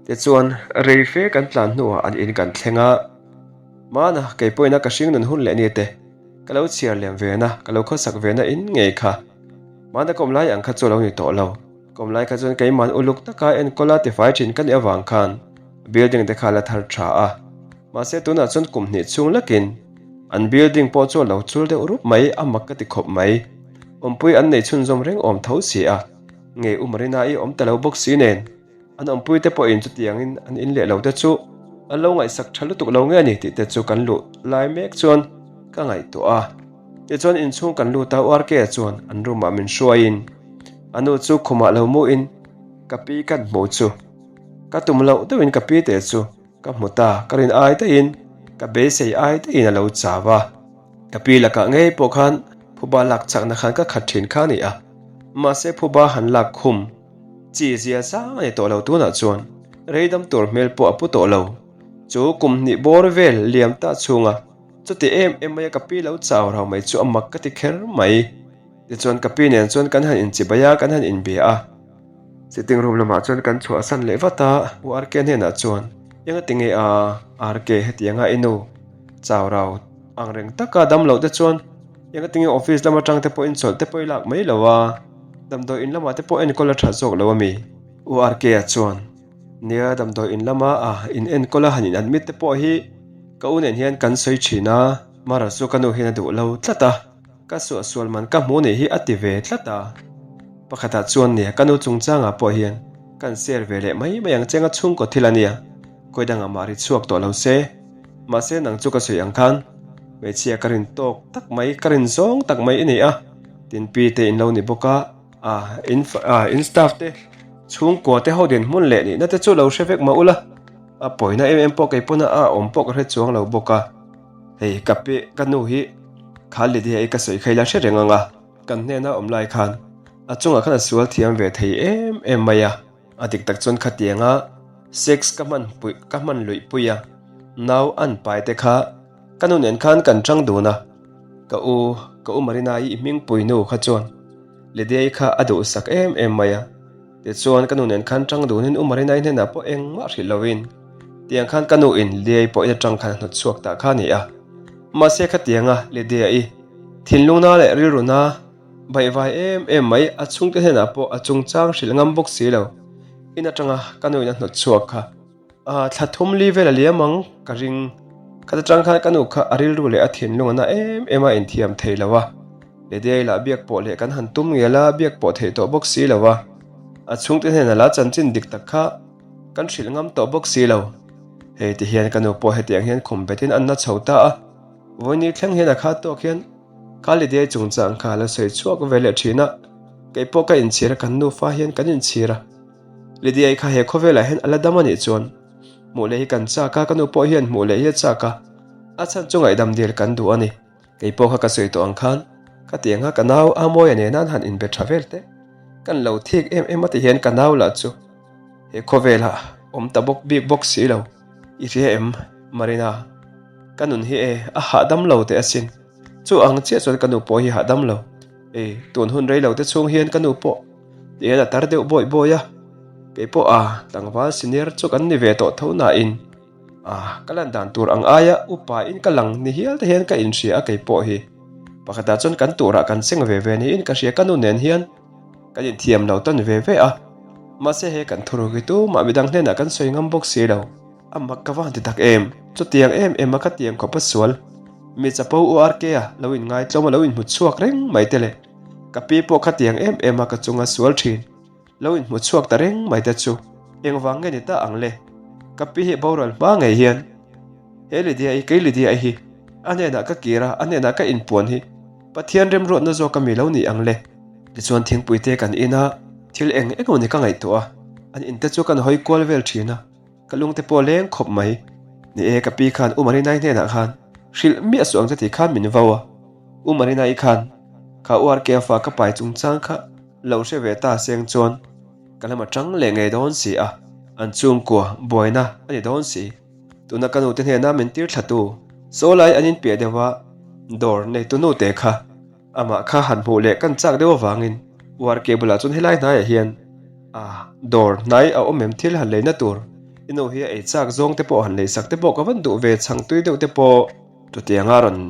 Tichuan, rei fe kan tlan hnuah an in kan thleng a, Mana, kei pawhin a ka hring nun hun leh ni te, ka lo chhiar lem ve na, ka lo khawsak ve na in ngei kha. Mana ka awm lai ang kha chu a lo ni tawh lo. Kawm lai kha chuan keimahn uluk taka enkawl a tifai thin ka nih avang khan building te kha la thar tha a. Mahse tunah chuan kum hnih chhung lakin an building pawh chu a lo chul deuh rup mai a mak ka ti khawp mai. Awmpui an nei chhunzawm reng awm tho si a, ngei u Marina i awm ta lo bawk si nen. An awmpui te pawhin chutiangin an in leh lo te chu an lo ngaihsak tha lutuk lo nge a ni tih te chu kan luh lai mek chuan ka ngaihtuah a. Tichuan inchhung kan lut a, URK chuan an room ah min hruaiin a nu chu khumah lo muin ka pi kan hmuh chu ka tum loh deuhin ka pi te chu ka hmu ta, ka rin ai daihin ka beisei ai daihin a lo chau a. Ka pi lakah ngei pawh khan phuba lak chakna khan ka khat thin kha a ni a, mahse phuba han lak khum chi zia sang a ni tawh lo tunah chuan rei dam tur hmel pawh a pu tawh lo. Chu kum hnih bawr vel liam ta chhunga Chuti em em maia ka pi lo chau rau mai chu a mak ka ti kher mai. Tichuan ka pi nen chuan kan han inchibai a, kan han inbia a. Sitting room lamah chuan kan chhuahsan leh vat a, U RK hnenah chuan, Enga ti nge a, RK hetianga i nu chau rau ang reng taka dam loh te chuan enga ti nge office lam atang te pawhin chawlh te pawh i lak mai lo a, damdawi in lamah te pawh enkawl a that zawk lo a mi? U RK a chuan. Nia, damdawi in lama a in enkawl a han in admit te pawh hi ka u nen hian kan sawi thin a, Mara chu ka nu hian a duh lo tlat a, ka suahsual man ka hmu nih hi a ti ve tlat a. Pakhatah chuan nia, ka nu chungchangah pawh hian kan share ve leh mai mai ang cheng a chhungkaw thil a nia, khawi dangah mah ri chhuak tawh lo se. Mahse nang chu ka sawi ang khan hmeichhia ka rin tawk tak mai, ka rin zawng tak mai i ni a, tinpi te in lo ni bawk a. A, in a, in staff te chhungkua te ho dinhmun leh nihna te chu lo hre vek mah ula, a pawina em em pawh kei pawn a awm pawh ka hre chuang lo bawk a. Hei ka pi ka nu hi kha Lydia i ka sawi kha ila hre reng ang a, kan hnena awm lai khan a chungah khan a sual thiam ve thei em em mai a, a dik tak chuan khatianga. Sex ka hman pui ka hman luih pui a, nau an pai te kha ka nu nen khan kan chang dun a, ka u ka u Marina-i i hmingpui nu kha chuan Lydia-i kha a duhsak em em mai a, tichuan ka nu nen khan chang dunin u Marina-i hnenah pawh engmah hrilh loin tiang khan ka nu in Lydia-i pawhin atang khan a hnawt chhuak ta kha a ni a, mahse khatianga Lydia-i thinlungna leh rilruna Baihvai em em mai, a chhungte hnenah pawh a chungchang hrilh ngam bawk si lo. In atanga ka nuin a hnawt chhuak kha. Aa, thla thum li vel a liam ang ka ring. Khat atang khan ka nu kha a rilru leh a thinlung a na em em a inthiam thei lo a. Lediai lah biak pawh leh kan han tum ngial a, biak pawh theih tawh bawk si lo a. A chhungte hnenah la chanchin dik tak kha kan hrilh ngam tawh bawk si lo. Hei ti hian ka nu pawh hetiang hian khum betin an na chho ta a. Vawiin thleng hian a khat tawk hian Ka Lydia chungchang kha a la sawi chhuak ve leh thin a, kei pawh ka inchhir a, kan nufa hian kan inchhir a. Lydia kha he khawvelah hian a la dam a nih chuan hmuh leh hi kan chak a, ka nu pawh hian hmuh leh hi a chak a, a chhan chu ngaihdam dil kan duh a ni. Kei pawh kha ka sawi tawh ang khan ka ti ang a, ka nau Amawia nena an han inbe tha vel teh. Kan lo thik em em a ti hian ka nau lah chu he khawvelah awm ta bawk bik bawk si lo. I hria em Marina? Ka nun hi e a hahdam lo teh asin. Chu ang chiah chuan ka nu pawh hi hahdam lo. Ei, tun hun rei lo te chhung hian ka nu pawh tihian a tar deuh bawi bawi a. Kei pawh a tlangval senior chu kan ni ve tawh tho nain a ka lan dan tur ang aia upa in ka lang ni hial te hian ka inhria a kei pawh hi. Pakhatah chuan kan turah kan seng ve ve niin ka hria ka nu nen hian kan inthiam lo tawn ve ve a. Mahse he kan thuruk hi tumah midang hnenah kan sawi ngam bawk si lo. A mak ka van ti tak em? Chutiang em em a ka tiang khawp a sual. Mi chapo u RK a lo in ngaitlawm a lo in hmu chhuak reng mai te le. Ka pi pawh kha tiang em em a ka chunga sual thin. Lo in hmu chhuak ta reng mai te chu engvang nge ni ta ang le? Ka pi hi boral hma ngei hian he Lydia i kei Lydia i hi a hnenah ka kir a, a hnenah ka inpuan hi Pathian remruatna zawk a mi lo ni ang le? Tichuan thingpui te kan in a, thil eng eng emaw ni ka ngaihtuah a, an in te chu kan hawi kual vel thin a. Ka lungte pawh leng khawp mai. Ni e, ka pi khan U Marinai hnenah khan hrilh miah suh ang che tih khan min vau a. U Marinai khan kha U RK fa ka pai chungchang kha lo hre ve ta seng chuan ka lam atang leh ngei dawn si a, an chhungkua buaina a ni dawn si. Tuna ka nute hnena min tir thlatu Sawlai an inpiah deuh a, dawr neitu nute kha Amah kha han hmuh leh kan chak deuh avangin URK bulah chuan helai hnaiah hian a dawr hnai a awm em thil han leina tur i nu hi a ei chak zawng te pawh han leisak te pawh ka van duh ve chhang tui deuh te pawh chutianga rawn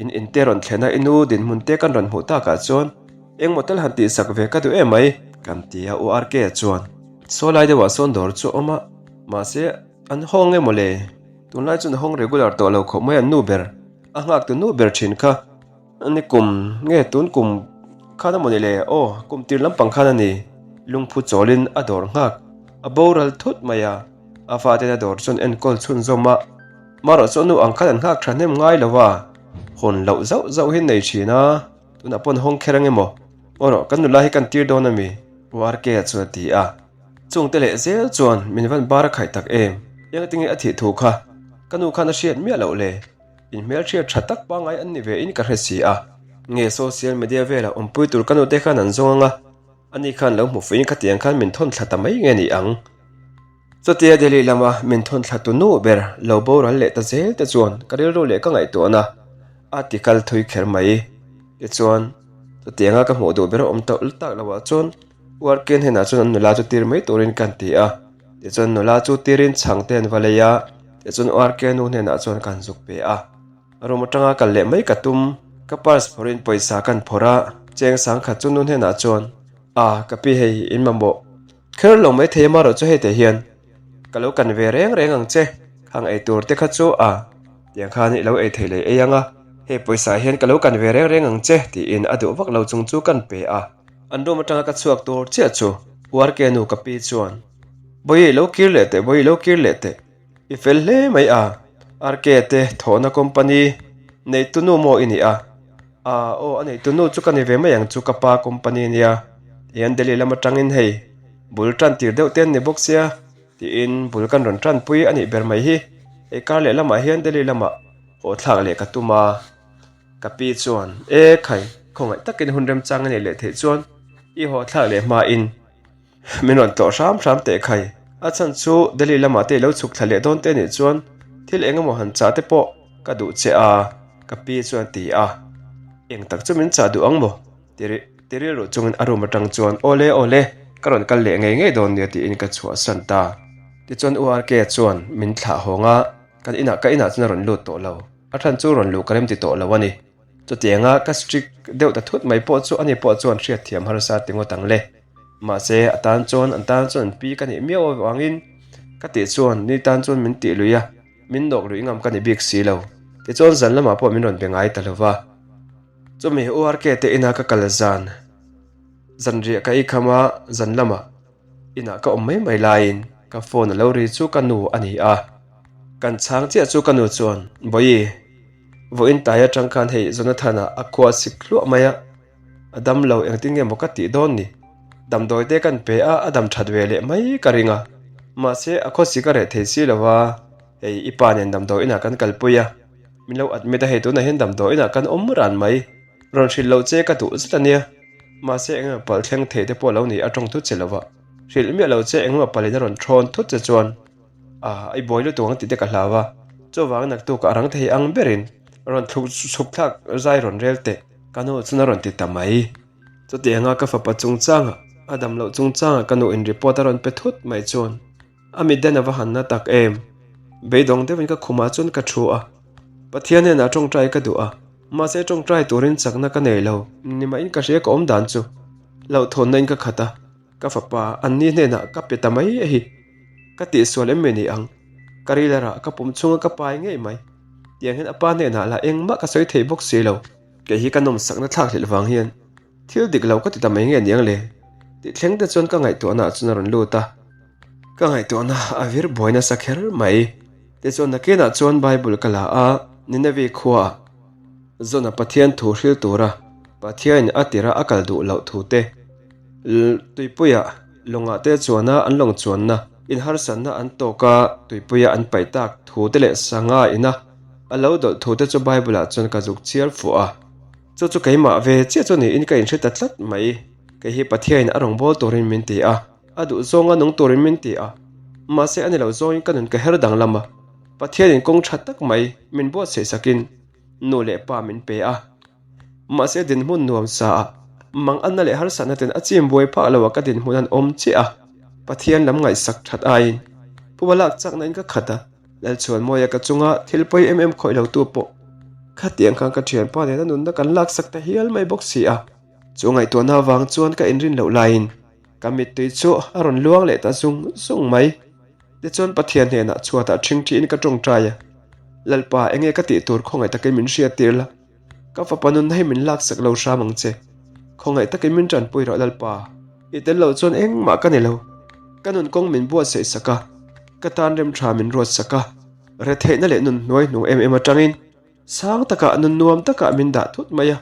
in in te rawn thlen a i nu dinhmun te kan rawn hmuh takah chuan engmaw tal han tihsak ve ka duh em mai kan ti a URK chuan saw lai deuhah sawn dawr chu a awm a mahse an hawng emaw le tunlai chuan a hawng regular tawh lo khawp mai an nu ber a nghak tu nu ber thin kha. Ni kum nge tun kum khan a mawni le? Aw, kum tir lampang khan a ni. Lungphu chawlin a dawr nghak. A boral thut mai a. A faten a dawr chuan enkawl chhunzawm a. Marawh chu a nu ang khan an nghak tha hnem ngai lo a. Hawn loh zauh zauh hi nei thin a. Tunah pawn hawng kher ang emaw? Aw rawh, kan nula hi kan tir dawn a mi? U RK-a chuan a ti a. Chungte leh zel chuan min van bar a khaih tak em? Engtinge a thih thu kha ka nu khan a hriat miah loh le? In hmelhriat tha tak pangngai an ni ve in ka hre si a. Nge social media velah awmpui tur ka nute khan an zawng anga, ani khan lo hmu fuiin khatiang khan min thawn thla ta mai nge ni ang. Chutia Delhi lama min thawn thla tu nu ber lo boral leh ta zel te chuan ka rilru leh ka ngaihtuahna a ti kal thui kher mai. Tichuan, chutianga ka hmuh duh ber a awm tawh tak loah chuan Uarken hnenah chuan an nula chu tir mai turin kan ti a. Tichuan nula chu tirin chhang te an va lei a, tichuan URK nu hnenah chuan ka han zuk pe a. Room atanga kal leh mai ka tum, ka purse phawrhin pawisa kan phawrh a, cheng sangkhat chu nu hnenah chuan, A, ka pi hei in mamawh kher lo mai thei a marawh chu hei teh hian ka lo kan ve reng reng ang che, khang ei tur te kha chu a, tiang khan i lo ei thei leh ei ang a, hei pawisa hian ka lo kan ve reng reng ang che tiin a duh vak lo chung chu kan pe a. An room atanga ka chhuak tur chiah chu URK nu ka pi chuan, Bawihi lo kir leh teh, Bawihi lo kir leh teh, i fel hle mai a, RK te thawhna company neitu nu maw i ni a? Aa aw a neitu nu chu ka ni ve mai ang chu ka pa company nia, tihian Delhi lam atangin hei bul tan tir deuh te an ni bawk sia tiin bul kan rawn tanpui a nih ber mai hi, hei kar leh lamah hian Delhi lamah haw thlak leh ka tum a. Ka pi chuan, E khai, khawngaih takin hun remchang a neih leh theih chuan i haw thlak leh hmain min rawn tlawh hram hram teh khai. A chhan chu Delhi lamah te i lo chhuk thla leh dawn te nih chuan thil eng emaw han chah te pawh ka duh che a, ka pi chuan a ti a. Eng tak chu min chah duh ang maw? Ti rilru chungin a room atang chuan Awle awle, ka rawn kal leh ngei ngei dawn nia tiin ka chhuahsan ta. Tichuan URK chuan min thlah hawng a, kan inah ka inah chuan a rawn lut tawh lo. A chhan chu rawn luh ka remti tawh lo a ni. Chutianga ka strict deuh ta thut mai pawh chu ani pawh chuan hriatthiam harsa ti ngawt ang le. Mahse a tan chuan an tan chuan an pi ka nih miau avangin ka tih chuan ni tan chuan min tih lui a, min nawk lui ngam ka ni bik si lo. Tichuan zan lamah pawh min rawn be ngai ta lo va. Chumi URK te ina ka kal zan zanriah ka eikham a, zan lamah inah ka awm mai mai laiin ka phone a lo ri chu ka nu a ni a. Kan chhang chiah chu ka nu chuan, Bawihi, vawiin tai atang khan hei Jonathan-a a khua sik hluah mai a, a dam lo engtin nge maw ka tih dawn ni? Damdawi te kan pe a, a dam that ve leh mai ka ring a. Mahse, a khawsik a reh thei si lo a, hei i pa nen damdawi inah kan kalpui a, min lo admit a hei tunah hian damdawi inah kan awm ran mai. Rawn hrilh loh che ka duh zet a nia. Mahse, engemaw palh thleng thei te pawh lo ni a tawng thut che lo va. Hrilh miah lo che engemaw palhin a rawn thawn thut che chuan a i buai lutuk ang tih te ka hlau a. Chuvangin naktuk a rang thei ang berin rawn thluk chhuk thlak zai rawn rel teh. Ka nu chuan a rawn ti ta mai. Chutianga ka fapa chungchanga a dam loh chungchanga ka nu in report a rawn pe thut mai chuan a mitden a va han na tak em. Beidawng deuhin ka khumah chuan ka thu a. Pathian hnenah tawngtai ka duh a, mahse tawngtai turin chakna ka nei lo. Nimahin ka hria ka awm dan chu hlauhthawnna in ka khat a. Ka fapa anni hnenah ka pe ta mai a hi. Ka tihsual em mai ni ang. Ka rilarah ka pum chhunga ka pai ngei mai. Tiang hian a pa hnenah lah engmah ka sawi thei bawk si lo. Kei hi ka nawmsakna thlak hlelh vang hian thil dik lo ka ti ta mai nge niang le? Tih thleng te chuan ka ngaihtuahna ah chuan a rawn lut a. Ka ngaihtuahna a vir buai nasa kher mai. Tichuan nakinah chuan Bible ka la a, Nineveh khuaah Zona Pathian thu hril tura Pathianin a tira a kal duh loh thu te, tuipuia lawngah te chuana an lawng chuanna inharsatna an tawk a, tuipuia an paih tak thu te leh sanga ina a lo dawlh thu te chu Bible ah chuan ka zuk chhiar fuh a. Chu chu keimah ve chiah chu niin ka inhre ta tlat mai. Kei hi Pathianin a rawn bawl turin min ti a, a duh zawnga nung turin min ti a. Mahse a ni lo zawngin ka nun ka her danglam a, Pathianin kawng tha tak mai min buatsaih sakin nu leh pa min pe a. Mahse dinhmun nuam sa a, mang anna leh harsatna ten a chim buai phah lo a ka dinhmun an awm chiah a, Pathian lam ngaihsak that aiin Puma lak chakna in ka khat a, Lalchhuanmawia ka chunga thil pawi em em khawih lo tu pawh khatiang khan ka thianpa nena nunna kan laksak ta hial mai bawk si a. Chu ngaihtuahna avang chuan ka inrin loh laiin ka mittui chu a rawn luang leh ta zung zung mai. Tichuan Pathian hnenah chhuatah ṭhingṭhiin ka ṭawngṭai a, Lalpa enge ka tih tur khawngaih takin min hriattir la. Ka fapa nunna hi min laksak lo hram ang che. Khawngaih takin min tanpui rawh Lalpa. I tel loh chuan engmah ka ni lo. Ka nun kawng min buatsaih sak a, ka tan rem tha min ruat sak a. Retheihna leh nun hnuai hnung em em atangin sang takah nun nuam takah min dah thut mai a.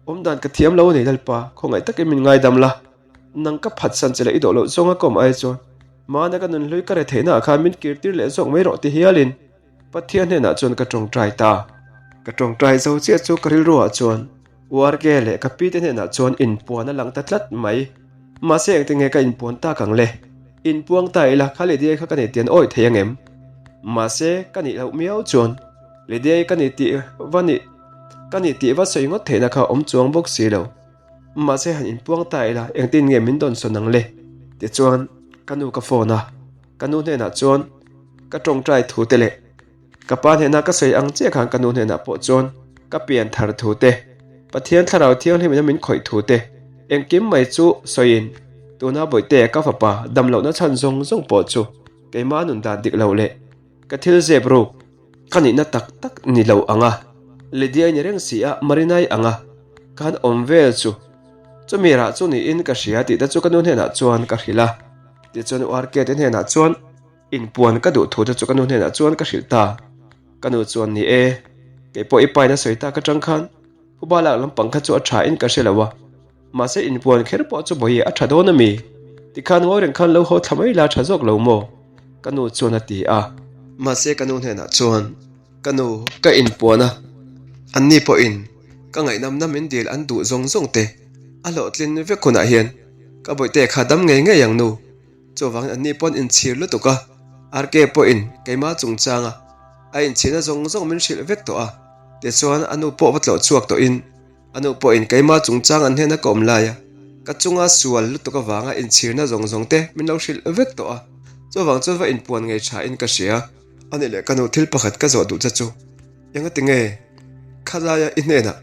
Awmdan ka thiam lo a ni Lalpa, khawngaih takin min ngaidam la. Nang ka phatsan che leh i dawh loh zawnga ka awm ai chuan mahna ka nun hlui ka retheihna ah khan min kirtir leh zawk mai rawh ti hialin Pathian hnenah chuan ka tawngtai ta. Ka tawngtai zo chiah chu ka rilruah chuan URK leh ka pi te hnenah chuan inpuan a lang ta tlat mai. Mahse engtinge ka inpuan tak ang le? Inpuang ta ila kha Lydia kha ka nih tih an awih thei angem? Mahse ka nih loh miau chuan Lydia ka nih tih va nih ka nih tih va sawi ngawt theihna kha awm chuang bawk si lo. Mahse han inpuang ta ila engtin nge min dawnsawn ang le? Tichuan ka nu ka phone a. Ka nu hnenah chuan ka tawngtai thu te leh ka pa hnena ka sawi ang chiah khan ka nu hnenah pawh chuan ka pian thar thu te, Pathian thlarau thianghlim ina min khawih thu te, engkim mai chu sawiin tuna bawihte ka fapa damlohna chhan zawng zawng pawh chu keimah nun dan dik loh leh ka thil zep ruk ka nihna tak tak ni lo ang a, Lydia-i ni reng si a Marina-i ang a khan awm vel chu chumi rah chu niin ka hria tih te chu ka nu hnenah chuan ka hrilh a. Tichuan URK te hnenah chuan inpuan ka duh thu te chu ka nu hnenah chuan ka hrilh ta. Ka nu chuan ni e, kei pawh i pain a sawi tak atang khan phuba lak lampang kha chu a tha in ka hre lo a, mahse inpuan kher pawh chu bawihi a tha dawn a mi? Tikhan ngawi reng khan lo haw thla mai la tha zawk lo maw? Ka nu chuan a ti a. Mahse ka nu hnenah chuan ka nu ka inpuan a, anni pawhin ka ngaihnamna min dil an duh zawng zawng te a hlawhtlin vek hunah hian Ka bawihte kha dam ngei ngei ang nu. Chuvangin anni pawn inchhir lutuk a, RK pawhin keimah chungchanga a inchhirna zawng zawng min hrilh vek tawh a, tichuan a nu pawh va tlawh chhuak tawhin a nu pawhin keimah chungchang an hnena ka awm lai a, ka chunga sual lutuk avanga inchhirna zawng zawng te min lo hrilh vek tawh a, chuvang chuan va inpuan ngei tha in ka hria. A nih leh ka nu thil pakhat ka zawh duh che chu engati nge khalaia i hnenah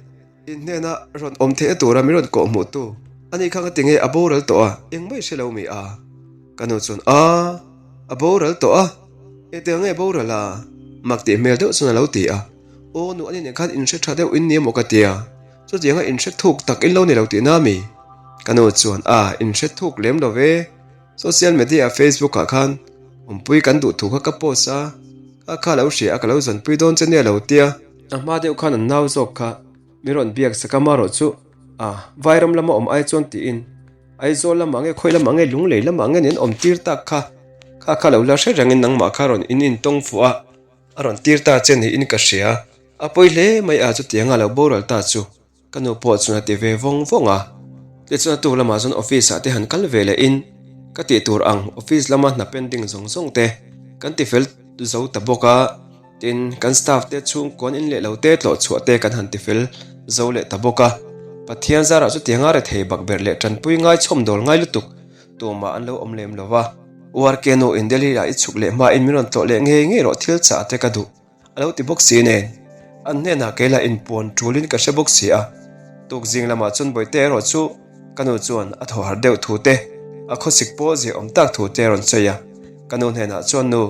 In hnena rawn awm theihna tura min rawn kawh hmuh tu a nih kha ka ti nge a boral tawh a, engmah i hre lo mi a? Ka nu chuan a, a boral tawh a, engtiang nge boral a? Mak tih hmel deuh chuan a lo ti a, aw nu ani nen khan in hre tha deuh in ni emaw ka tia, chutianga in hre thuk tak in lo ni lo tihna mi? Ka nu chuan a, in hre thuk lem lo ve. Social media Facebook ah khan awmpui kan duh thu kha ka post a, kha kha lo hria a ka lo zanpui dawn che nia lo tia. A hma deuh khan an nau zawk kha mi rawn biak sak a marawh chu a Vairam lama awm ai chuan tiin Aizawl lamah nge khawi lamah nge Lunglei lamah nge nen awm tir tak kha kha kha lo la hre rengin nangmah kha rawn in intawng fuh a a rawn tir ta che niin ka hria a pawi hle mai a chutianga lo boral ta chu. Ka nu pawh chuan a ti ve vawng vawng a, tichuan a tuk lamah chuan office ah te han kal ve leh in ka tih tur ang office lama hna pending zawng zawng te kan ti fel zo ta bawk a, tin kan staff te chhungkawn in leh lo te tlawh chhuah te kan han ti fel zo leh ta bawk a, Pathian zarah chutianga rethei bak ber leh tanpui ngai chhawm dawl ngai lutuk tumah an lo awm lem lo va, URK nu in Delhi ah i chhuk leh hma in min rawn tlawh leh ngei ngei rawh thil chah te ka duh. A lo ti bawk si nen, an hnenah kei lah inpuan tulin ka hre bawk si a. Tuk zing lamah chuan Bawihte erawh chu ka nu chuan a thaw harh deuh thu te, a khawsik pawh zia awm tak thu te a rawn sawi a. Ka nu hnenah chuan nu,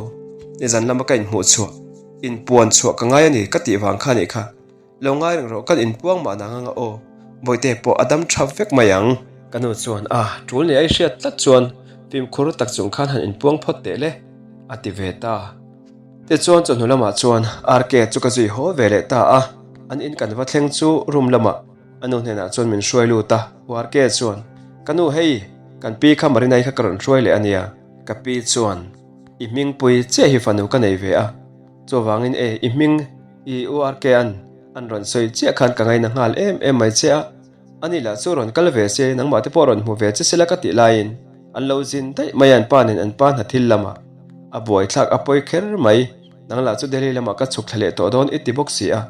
nizan lama ka inhmuh chhuah, inpuan chhuah ka ngai a ni ka tih vang kha a nih kha. Lo ngai reng rawh, kan inpuang mah nang anga aw, Bawihte pawh a dam tha vek mai ang. Ka nu chuan a tul nia i hriat tlat chuan fimkhur tak chung khan han inpuang phawt teh le, a ti ve ta. Tichuan chawhnu lamah chuan RK chu ka zui haw ve leh ta a, an in kan va thleng chu room lamah a nu hnenah chuan min hruai lut a, RK chuan, Ka nu hei, kan pi kha Marinai kha ka rawn hruai leh a nia. Ka pi chuan, I hmingpui chiah hi fanu ka nei ve a, chuvangin e, i hming i u RK an an rawn sawi chiah khan ka ngaina nghal em em mai che a, Ani lah chu rawn kal ve se, nangmah te pawh rawn hmu ve che sela ka tih laiin an lo zin daih mai a, an pa nen an pa hna thil lamah a buaithlak a pawi kher mai, nang lah chu Delhi lamah ka chhuk thla leh tawh dawn i ti bawk si a,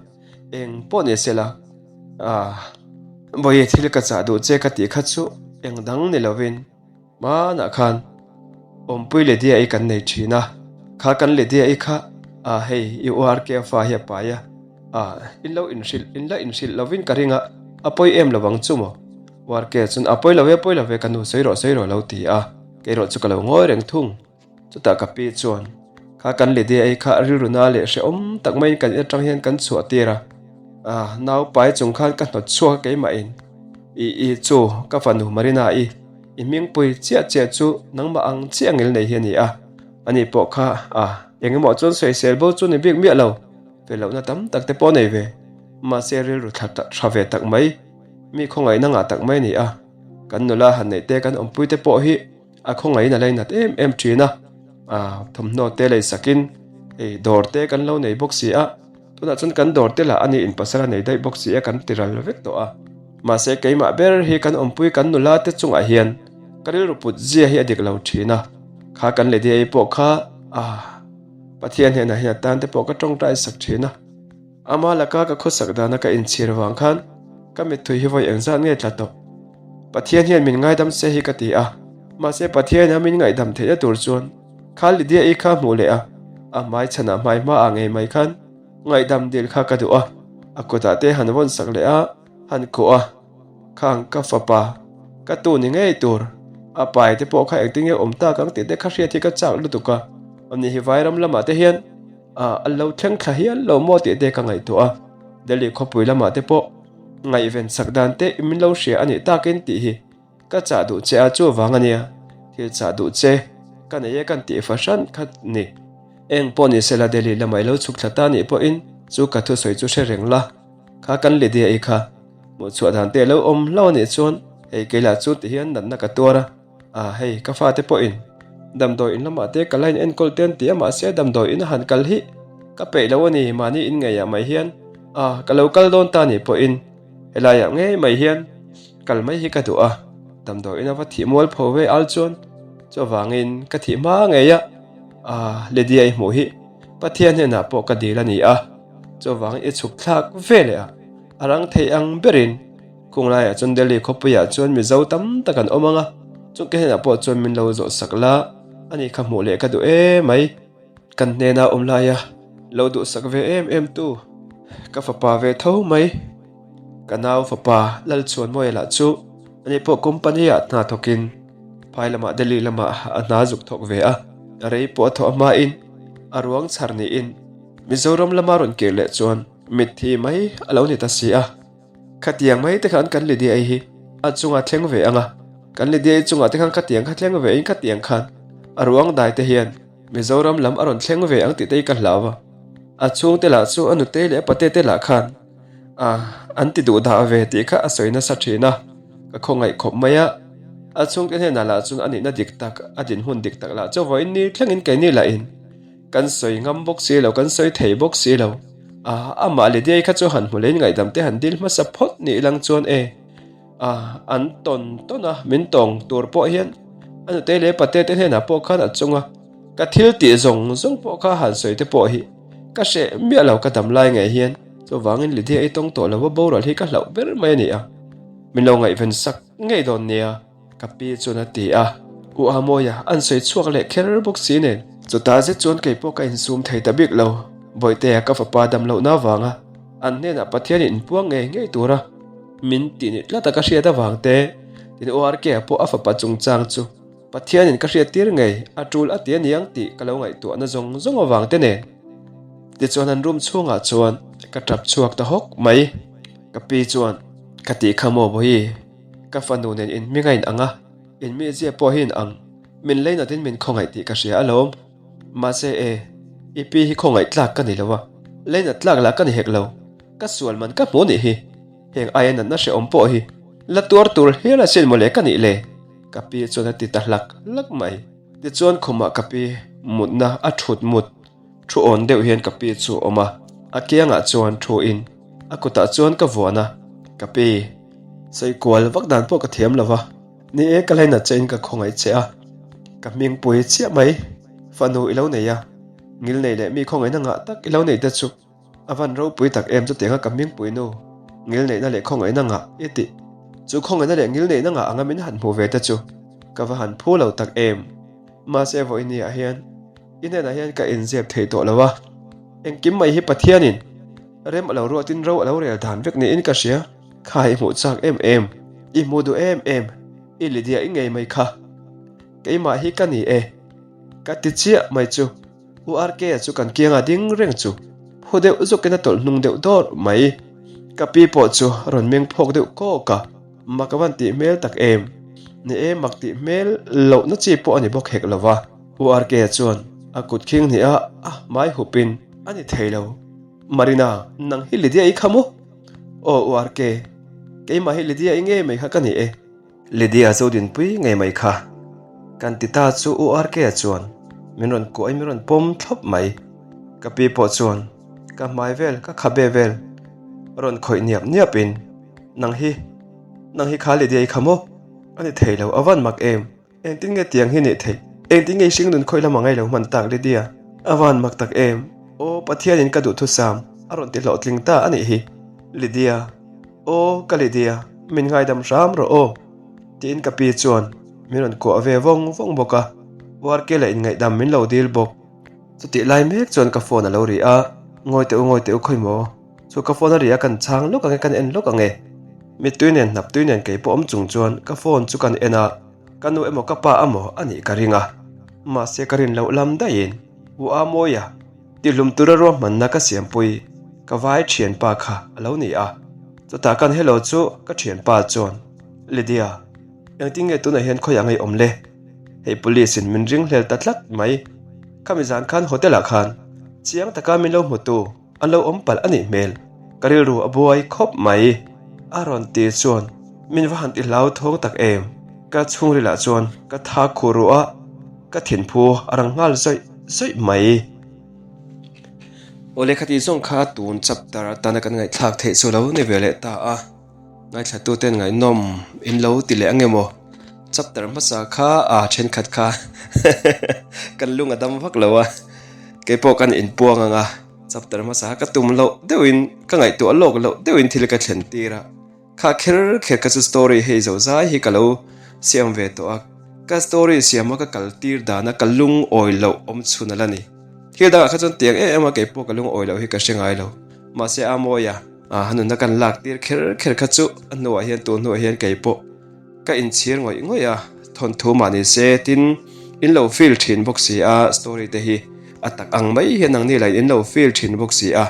eng pawh ni sela ah vawi thil ka chah duh che ka tih kha chu eng dang ni lovin. Hmanah khan awmpui Lydia i kan nei thin a, kha kan Lydia i kha ah hei i URK fa hi a pai a, ah in lo inhrilh in la inhrilh lovin ka ring a, a pawi em lo ang chu maw? URK chuan a pawi lo e pawi lo e ka nu sawi rawh sawi rawh a lo ti a, kei erawh chu ka lo ngawi reng thung. Chutah ka pi chuan kha kan Lydia i kha rilru na leh hrehawm tak maiin kan in atang hian kan chhuah tir a, ah nau pai chung khan ka hnawt chhuak a keimahin i i chu ka fanu Marina i i hmingpui chiah chiah chu nangmah ang chiah ngil nei hi a ni a, ani pawh kha ah eng emaw chuan sawisel bo chu ni bik miah lo, fel lohna tam tak te pawh nei ve, mahse rilru thla tha ve tak mai, mi khawngaihna ngah tak mai a ni a, kan nula han neih te kan awmpui te pawh hi. A khawngaihin a lainat em em thin a, thawmhnaw te lei sakin hei dawr te kan lo nei bawk si a, tunah chuan kan dawr te lah a ni in pasal a nei daih bawk si a kan ti ral vek tawh a, mahse keimah ber hi kan awmpui kan nula te chungah hian ka rilru put zia hi a dik lo thin a, kha kan lady ei pawh kha Pathian hnenah hian a tan te pawh ka tawngtai sak thin a. Ama laka ka khawsak dana ka inchhir vang khan ka mittui hi vawi engzat nge tla tawh. Pathian hian min ngaidam se hi ka ti a, mahse Pathian a min ngaihdam theihna tur chuan kha Lydia-i kha hmuh leh a, a hmai chhanah hmai hmaah ngei mai khan ngaihdam dil kha ka duh a, a kutah te han vawn sak leh a, han kawh a, khang ka fapa ka tu ni ngei tur, a pai te pawh kha engtin nge awm tak ang tih te kha hriat hi ka chak lutuk a, ani hi vairam lamah te hian. Ah, a lo thleng thla hial lo maw tih te ka ngaihtuah a, Delhi khawpui lamah te pawh ngaihven sak dan te min lo hria a nih takin tih hi ka chah duh che a, chuvang a nia, thil chah duh che ka nei e kan tih fahran kha ni. Eng pawh ni sela Delhi lamah i lo chhuk thla ta nih pawhin chu ka thusawi chu hre reng la, kha kan Lydia i kha hmuhchhuah dan te a lo awm hlauh a nih chuan hei kei lah chu ti hian natna ka tuar a. Ah hei ka fate pawhin damdawi in lamah te ka la in enkawl te an ti a mahse damdawi in a han kal hi ka peih lo a ni mahni in ngeiah mai hian ah ka lo kal dawn ta nih pawhin helaiah ngei mai hian kal mai hi ka duh a damdawi in a va thih mual pho ve al chuan. Chuvangin ka thih hma ngei a, ah Lydia i hmuh hi Pathian hnenah pawh ka dil a ni a, chuvangin i chhuk thlak ve leh a, a rang thei ang berin khung laiah chuan Delhi khawpuiah chuan Mizo tam tak an awm ang a, chungte hnenah pawh chuan min lo zawh sak la, ani kha hmuh leh ka duh emai. Kan hnena awm laia lo duhsak ve em em tu ka fapa ve tho mai. Ka nau fapa Lalchhuanmawia lah chu ani pawh company ah hna thawkin phai lamah Delhi lamah a hna zuk thawk ve a, a rei pawh a thawh hmain a ruang chhar niin Mizoram lama rawn kir leh chuan mitthi mai a lo ni ta si a. Khatiang mai te khan kan Lydia-i hi a chunga thleng ve ang a, kan Lydia-i chungah te khan khatiang kha thleng ve in khatiang khan a ruang dai te hian Mizoram lam a rawn thleng ve ang tih te hi ka hlau a. A chhungte lah chu a nute leh a pate te lah khan a an ti duh dah ve tih kha a sawi nasa thin a, ka khawngaih khawp mai a. A chhungte hnenah lah chuan a nihna dik tak, a dinhmun dik tak lah chu vawiin ni thlengin keini lahin Kan sawi ngam bawk si lo, kan sawi thei bawk si lo. A, amah Lydia-i kha chu han hmu leiin ngaihdam te han dil hmasa phawt ni ilang chuan e. A, an tawn tawn a, min tawng tur pawh hian a nute leh pate te hnenah pawh khan a chung a, ka thil tih zawng zawng pawh kha han sawi te pawh hi ka hreh miah lo ka dam lai ngei hian. Chuvangin Lydia-i tawng tawh lo a boral hi ka hlauh ber mai a ni a, min lo ngaihven sak ngei dawn nia. Ka pi chuan a ti a, U Amawia an sawi chhuak leh kher bawk si nen. Chutah zet chuan kei pawh ka insum thei ta bik lo, Bawihtea ka fapa dam lohna avanga an hnenah Pathianin inpuang ngei ngei tura min tih ni tlata ka hriat avang te, tin U Arkea pawh a fapa chungchang chu Pathianin ka hriat tir ngei a tul a ti a niang tih ka lo ngaihtuahna zawng zawng avang te nen. Tichuan an room chhungah chuan ka tap chhuak ta hawk mai. Ka pi chuan ka tih kha maw Bawihi? Ka fanu nen in hming a in ang a, in mizia pawh hi in ang. Min leinat in min khawngaih tih ka hria alawm. Mahse e, i pi hi khawngaih tlak ka ni lo a, leinat tlak lah ka ni hek lo. Ka sual man ka hmu nih hi. Heng aia natna hrehawm pawh hi la tuar tur hial asin mawle ka nih le? Ka pi chuan a ti ta hlak hlak mai. Tichuan khumah ka pi mutna a thut mut. Thu awn deuh hian ka pi chu a awm a, a kiangah chuan thu in a kutah chuan ka vuan a, ka pi, sawi kual vak dan pawh ka thiam lo va, ni e ka lainat che in ka khawngaih che a, ka hmingpui chiah mai, fanu i lo nei a, ngilnei leh mi khawngaihna ngah tak i lo nei te chu a van ropui tak em chutianga ka hmingpui nu ngilneihna leh khawngaihna ngah i tih chu khawngaihna leh ngilneihna ngah anga min han hmu ve te chu ka va han phu lo tak em. Mahse vawiin ah hian i hnenah hian ka inzep thei tawh lo a, engkim mai hi Pathianin rem a lo ruatin ro a lo rel dan vek niin ka hria. Kha i hmuh chak em em, i hmuh duh em em, i Lydia i ngei mai kha. Keimah hi ka ni e, ka ti chiah mai chu. U RK-a chu kan kianga ding reng chu phu deuh zawkin a tawlh hnung deuh dawr mai. Ka pi pawh chu a rawn meng phawk deuh kawk a, mak a van tih hmel tak em. Ni e, mak tih hmel lohna chi pawh a ni bawk hek lo va. U RK-a chuan a kut khing hnih a a hmai hupin a ni thei lo. Marina, nang hi Lydia-i kha maw? Aw U RK, keimah hi Lydia-i ngei mai kha ka ni e. Lydia Zodinpui ngei mai kha kan ti ta chu U RK-a chuan min rawn kuah in min rawn pawm thlawp mai. Ka pi pawh chuan ka hmai vel ka khabe vel rawn khawih niap niap in nang hi nang hi kha Lydia-i kha maw? A ni thei lo a van mak em? Engtin nge tiang hi nih theih? Engtin nge i hringnun khawih lam a ngailo hman tak Lydia? A van mak tak em? Aw Pathianin ka duhthusam a rawn ti hlawhtling ta a nih hi Lydia. Aw ka Lydia, min ngaidam hram rawh aw, tiin ka pi chuan min rawn kuah ve vawng vawng bawk a, Uarkela inngaihdam min lo dil bawk. Chutih lai mek chuan ka phone a lo ri a, Ngawi teh u, ngawi teh u khawi maw? Chu ka phone a ri a kan chhang lawk ang e, kan en lawk ang e. Mittui nen hnap tui nen kei pawh awm chung chuan ka phone chu kan en a, ka nu emaw ka pa amaw a nih ka ring a, mahse ka rin loh lam daihin U Amawia, Tihlum tura ruahmanna ka siampui ka vai thianpa kha a lo ni a, chutah kan hello chu ka thianpa chuan, Lydia, engtin nge tunah hian khawiah ngei awm le? Hei police in min ring hlel ta tlat mai, khami zan khan hotel ah khan chiang taka min lo hmutu an lo awm palh a nih hmel, ka rilru a buai khawp mai a rawn ti chuan min va han ti hlau thawng tak em, ka chhungrilah chuan ka tha khuh ruh a, ka thinphu a rang nghal zawih zawih mai. Aw lehkha tih zawng kha tun chapter atana kan ngaihthlak theih chu lo ni ve leh ta a, ngaithlatuten ngaihnawm in lo ti leh ang emaw? Chapter hmasa kha a thenkhat kha kan lung a dam vak lo a, keipawh kan inpuang ang a, chapter hmasa kha ka tum loh deuhin ka ngaihtuah lawk loh deuhin thil ka thlen tir a. Kha kher kher kha chu story hei zo zai hi ka lo siam ve tawh a, ka story siam a ka kal tir dan a ka lungawi loh awm chhun a la ni. Thil dangah kha chuan tiang em em a keipawh ka lungawi loh hi ka hre ngai lo. Mahse a mawi a, a nunna kan lak tir kher kher kha chu a hnuah hian tun hnuah hian keipawh ka inchhir ngawih ngawih a, thawnthu mah ni se tin in lo feel thin bawk si a, story te hi a tak ang mai hian nangni lain in lo feel thin bawk si a.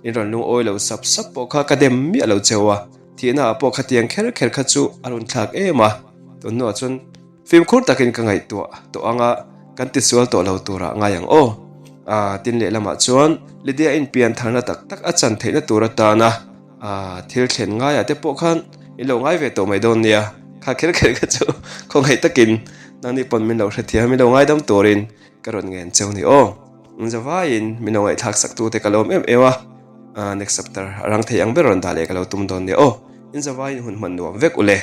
In rawn lungawi lo sap sap pawh kha ka dem miah lo cheu a, thihna ah pawh khatiang kher kher kha chu a rawn thlak em a, tun hnuah chuan fimkhur takin ka ngaihtuah tawh ang a, kan tisual tawh lo turah ngai ang aw. Aa, tin lehlamah chuan Lydia in pian tharna tak tak a chan theihna tur atana aa thil thlen ngaiah te pawh khan in lo ngai ve tawh mai dawn nia, kha kher kher kha chu khawngaih takin nangni pawn min lo hrethiam min lo ngaidam turin Ka rawn ngen cheu ni aw. Zavaiin min lo ngaihthlak sak tute ka lawm em em a, next chapter a rang thei ang ber rawn dah leh ka lo tum dawn nia aw. In zavaiin hun hman nuam vek ule.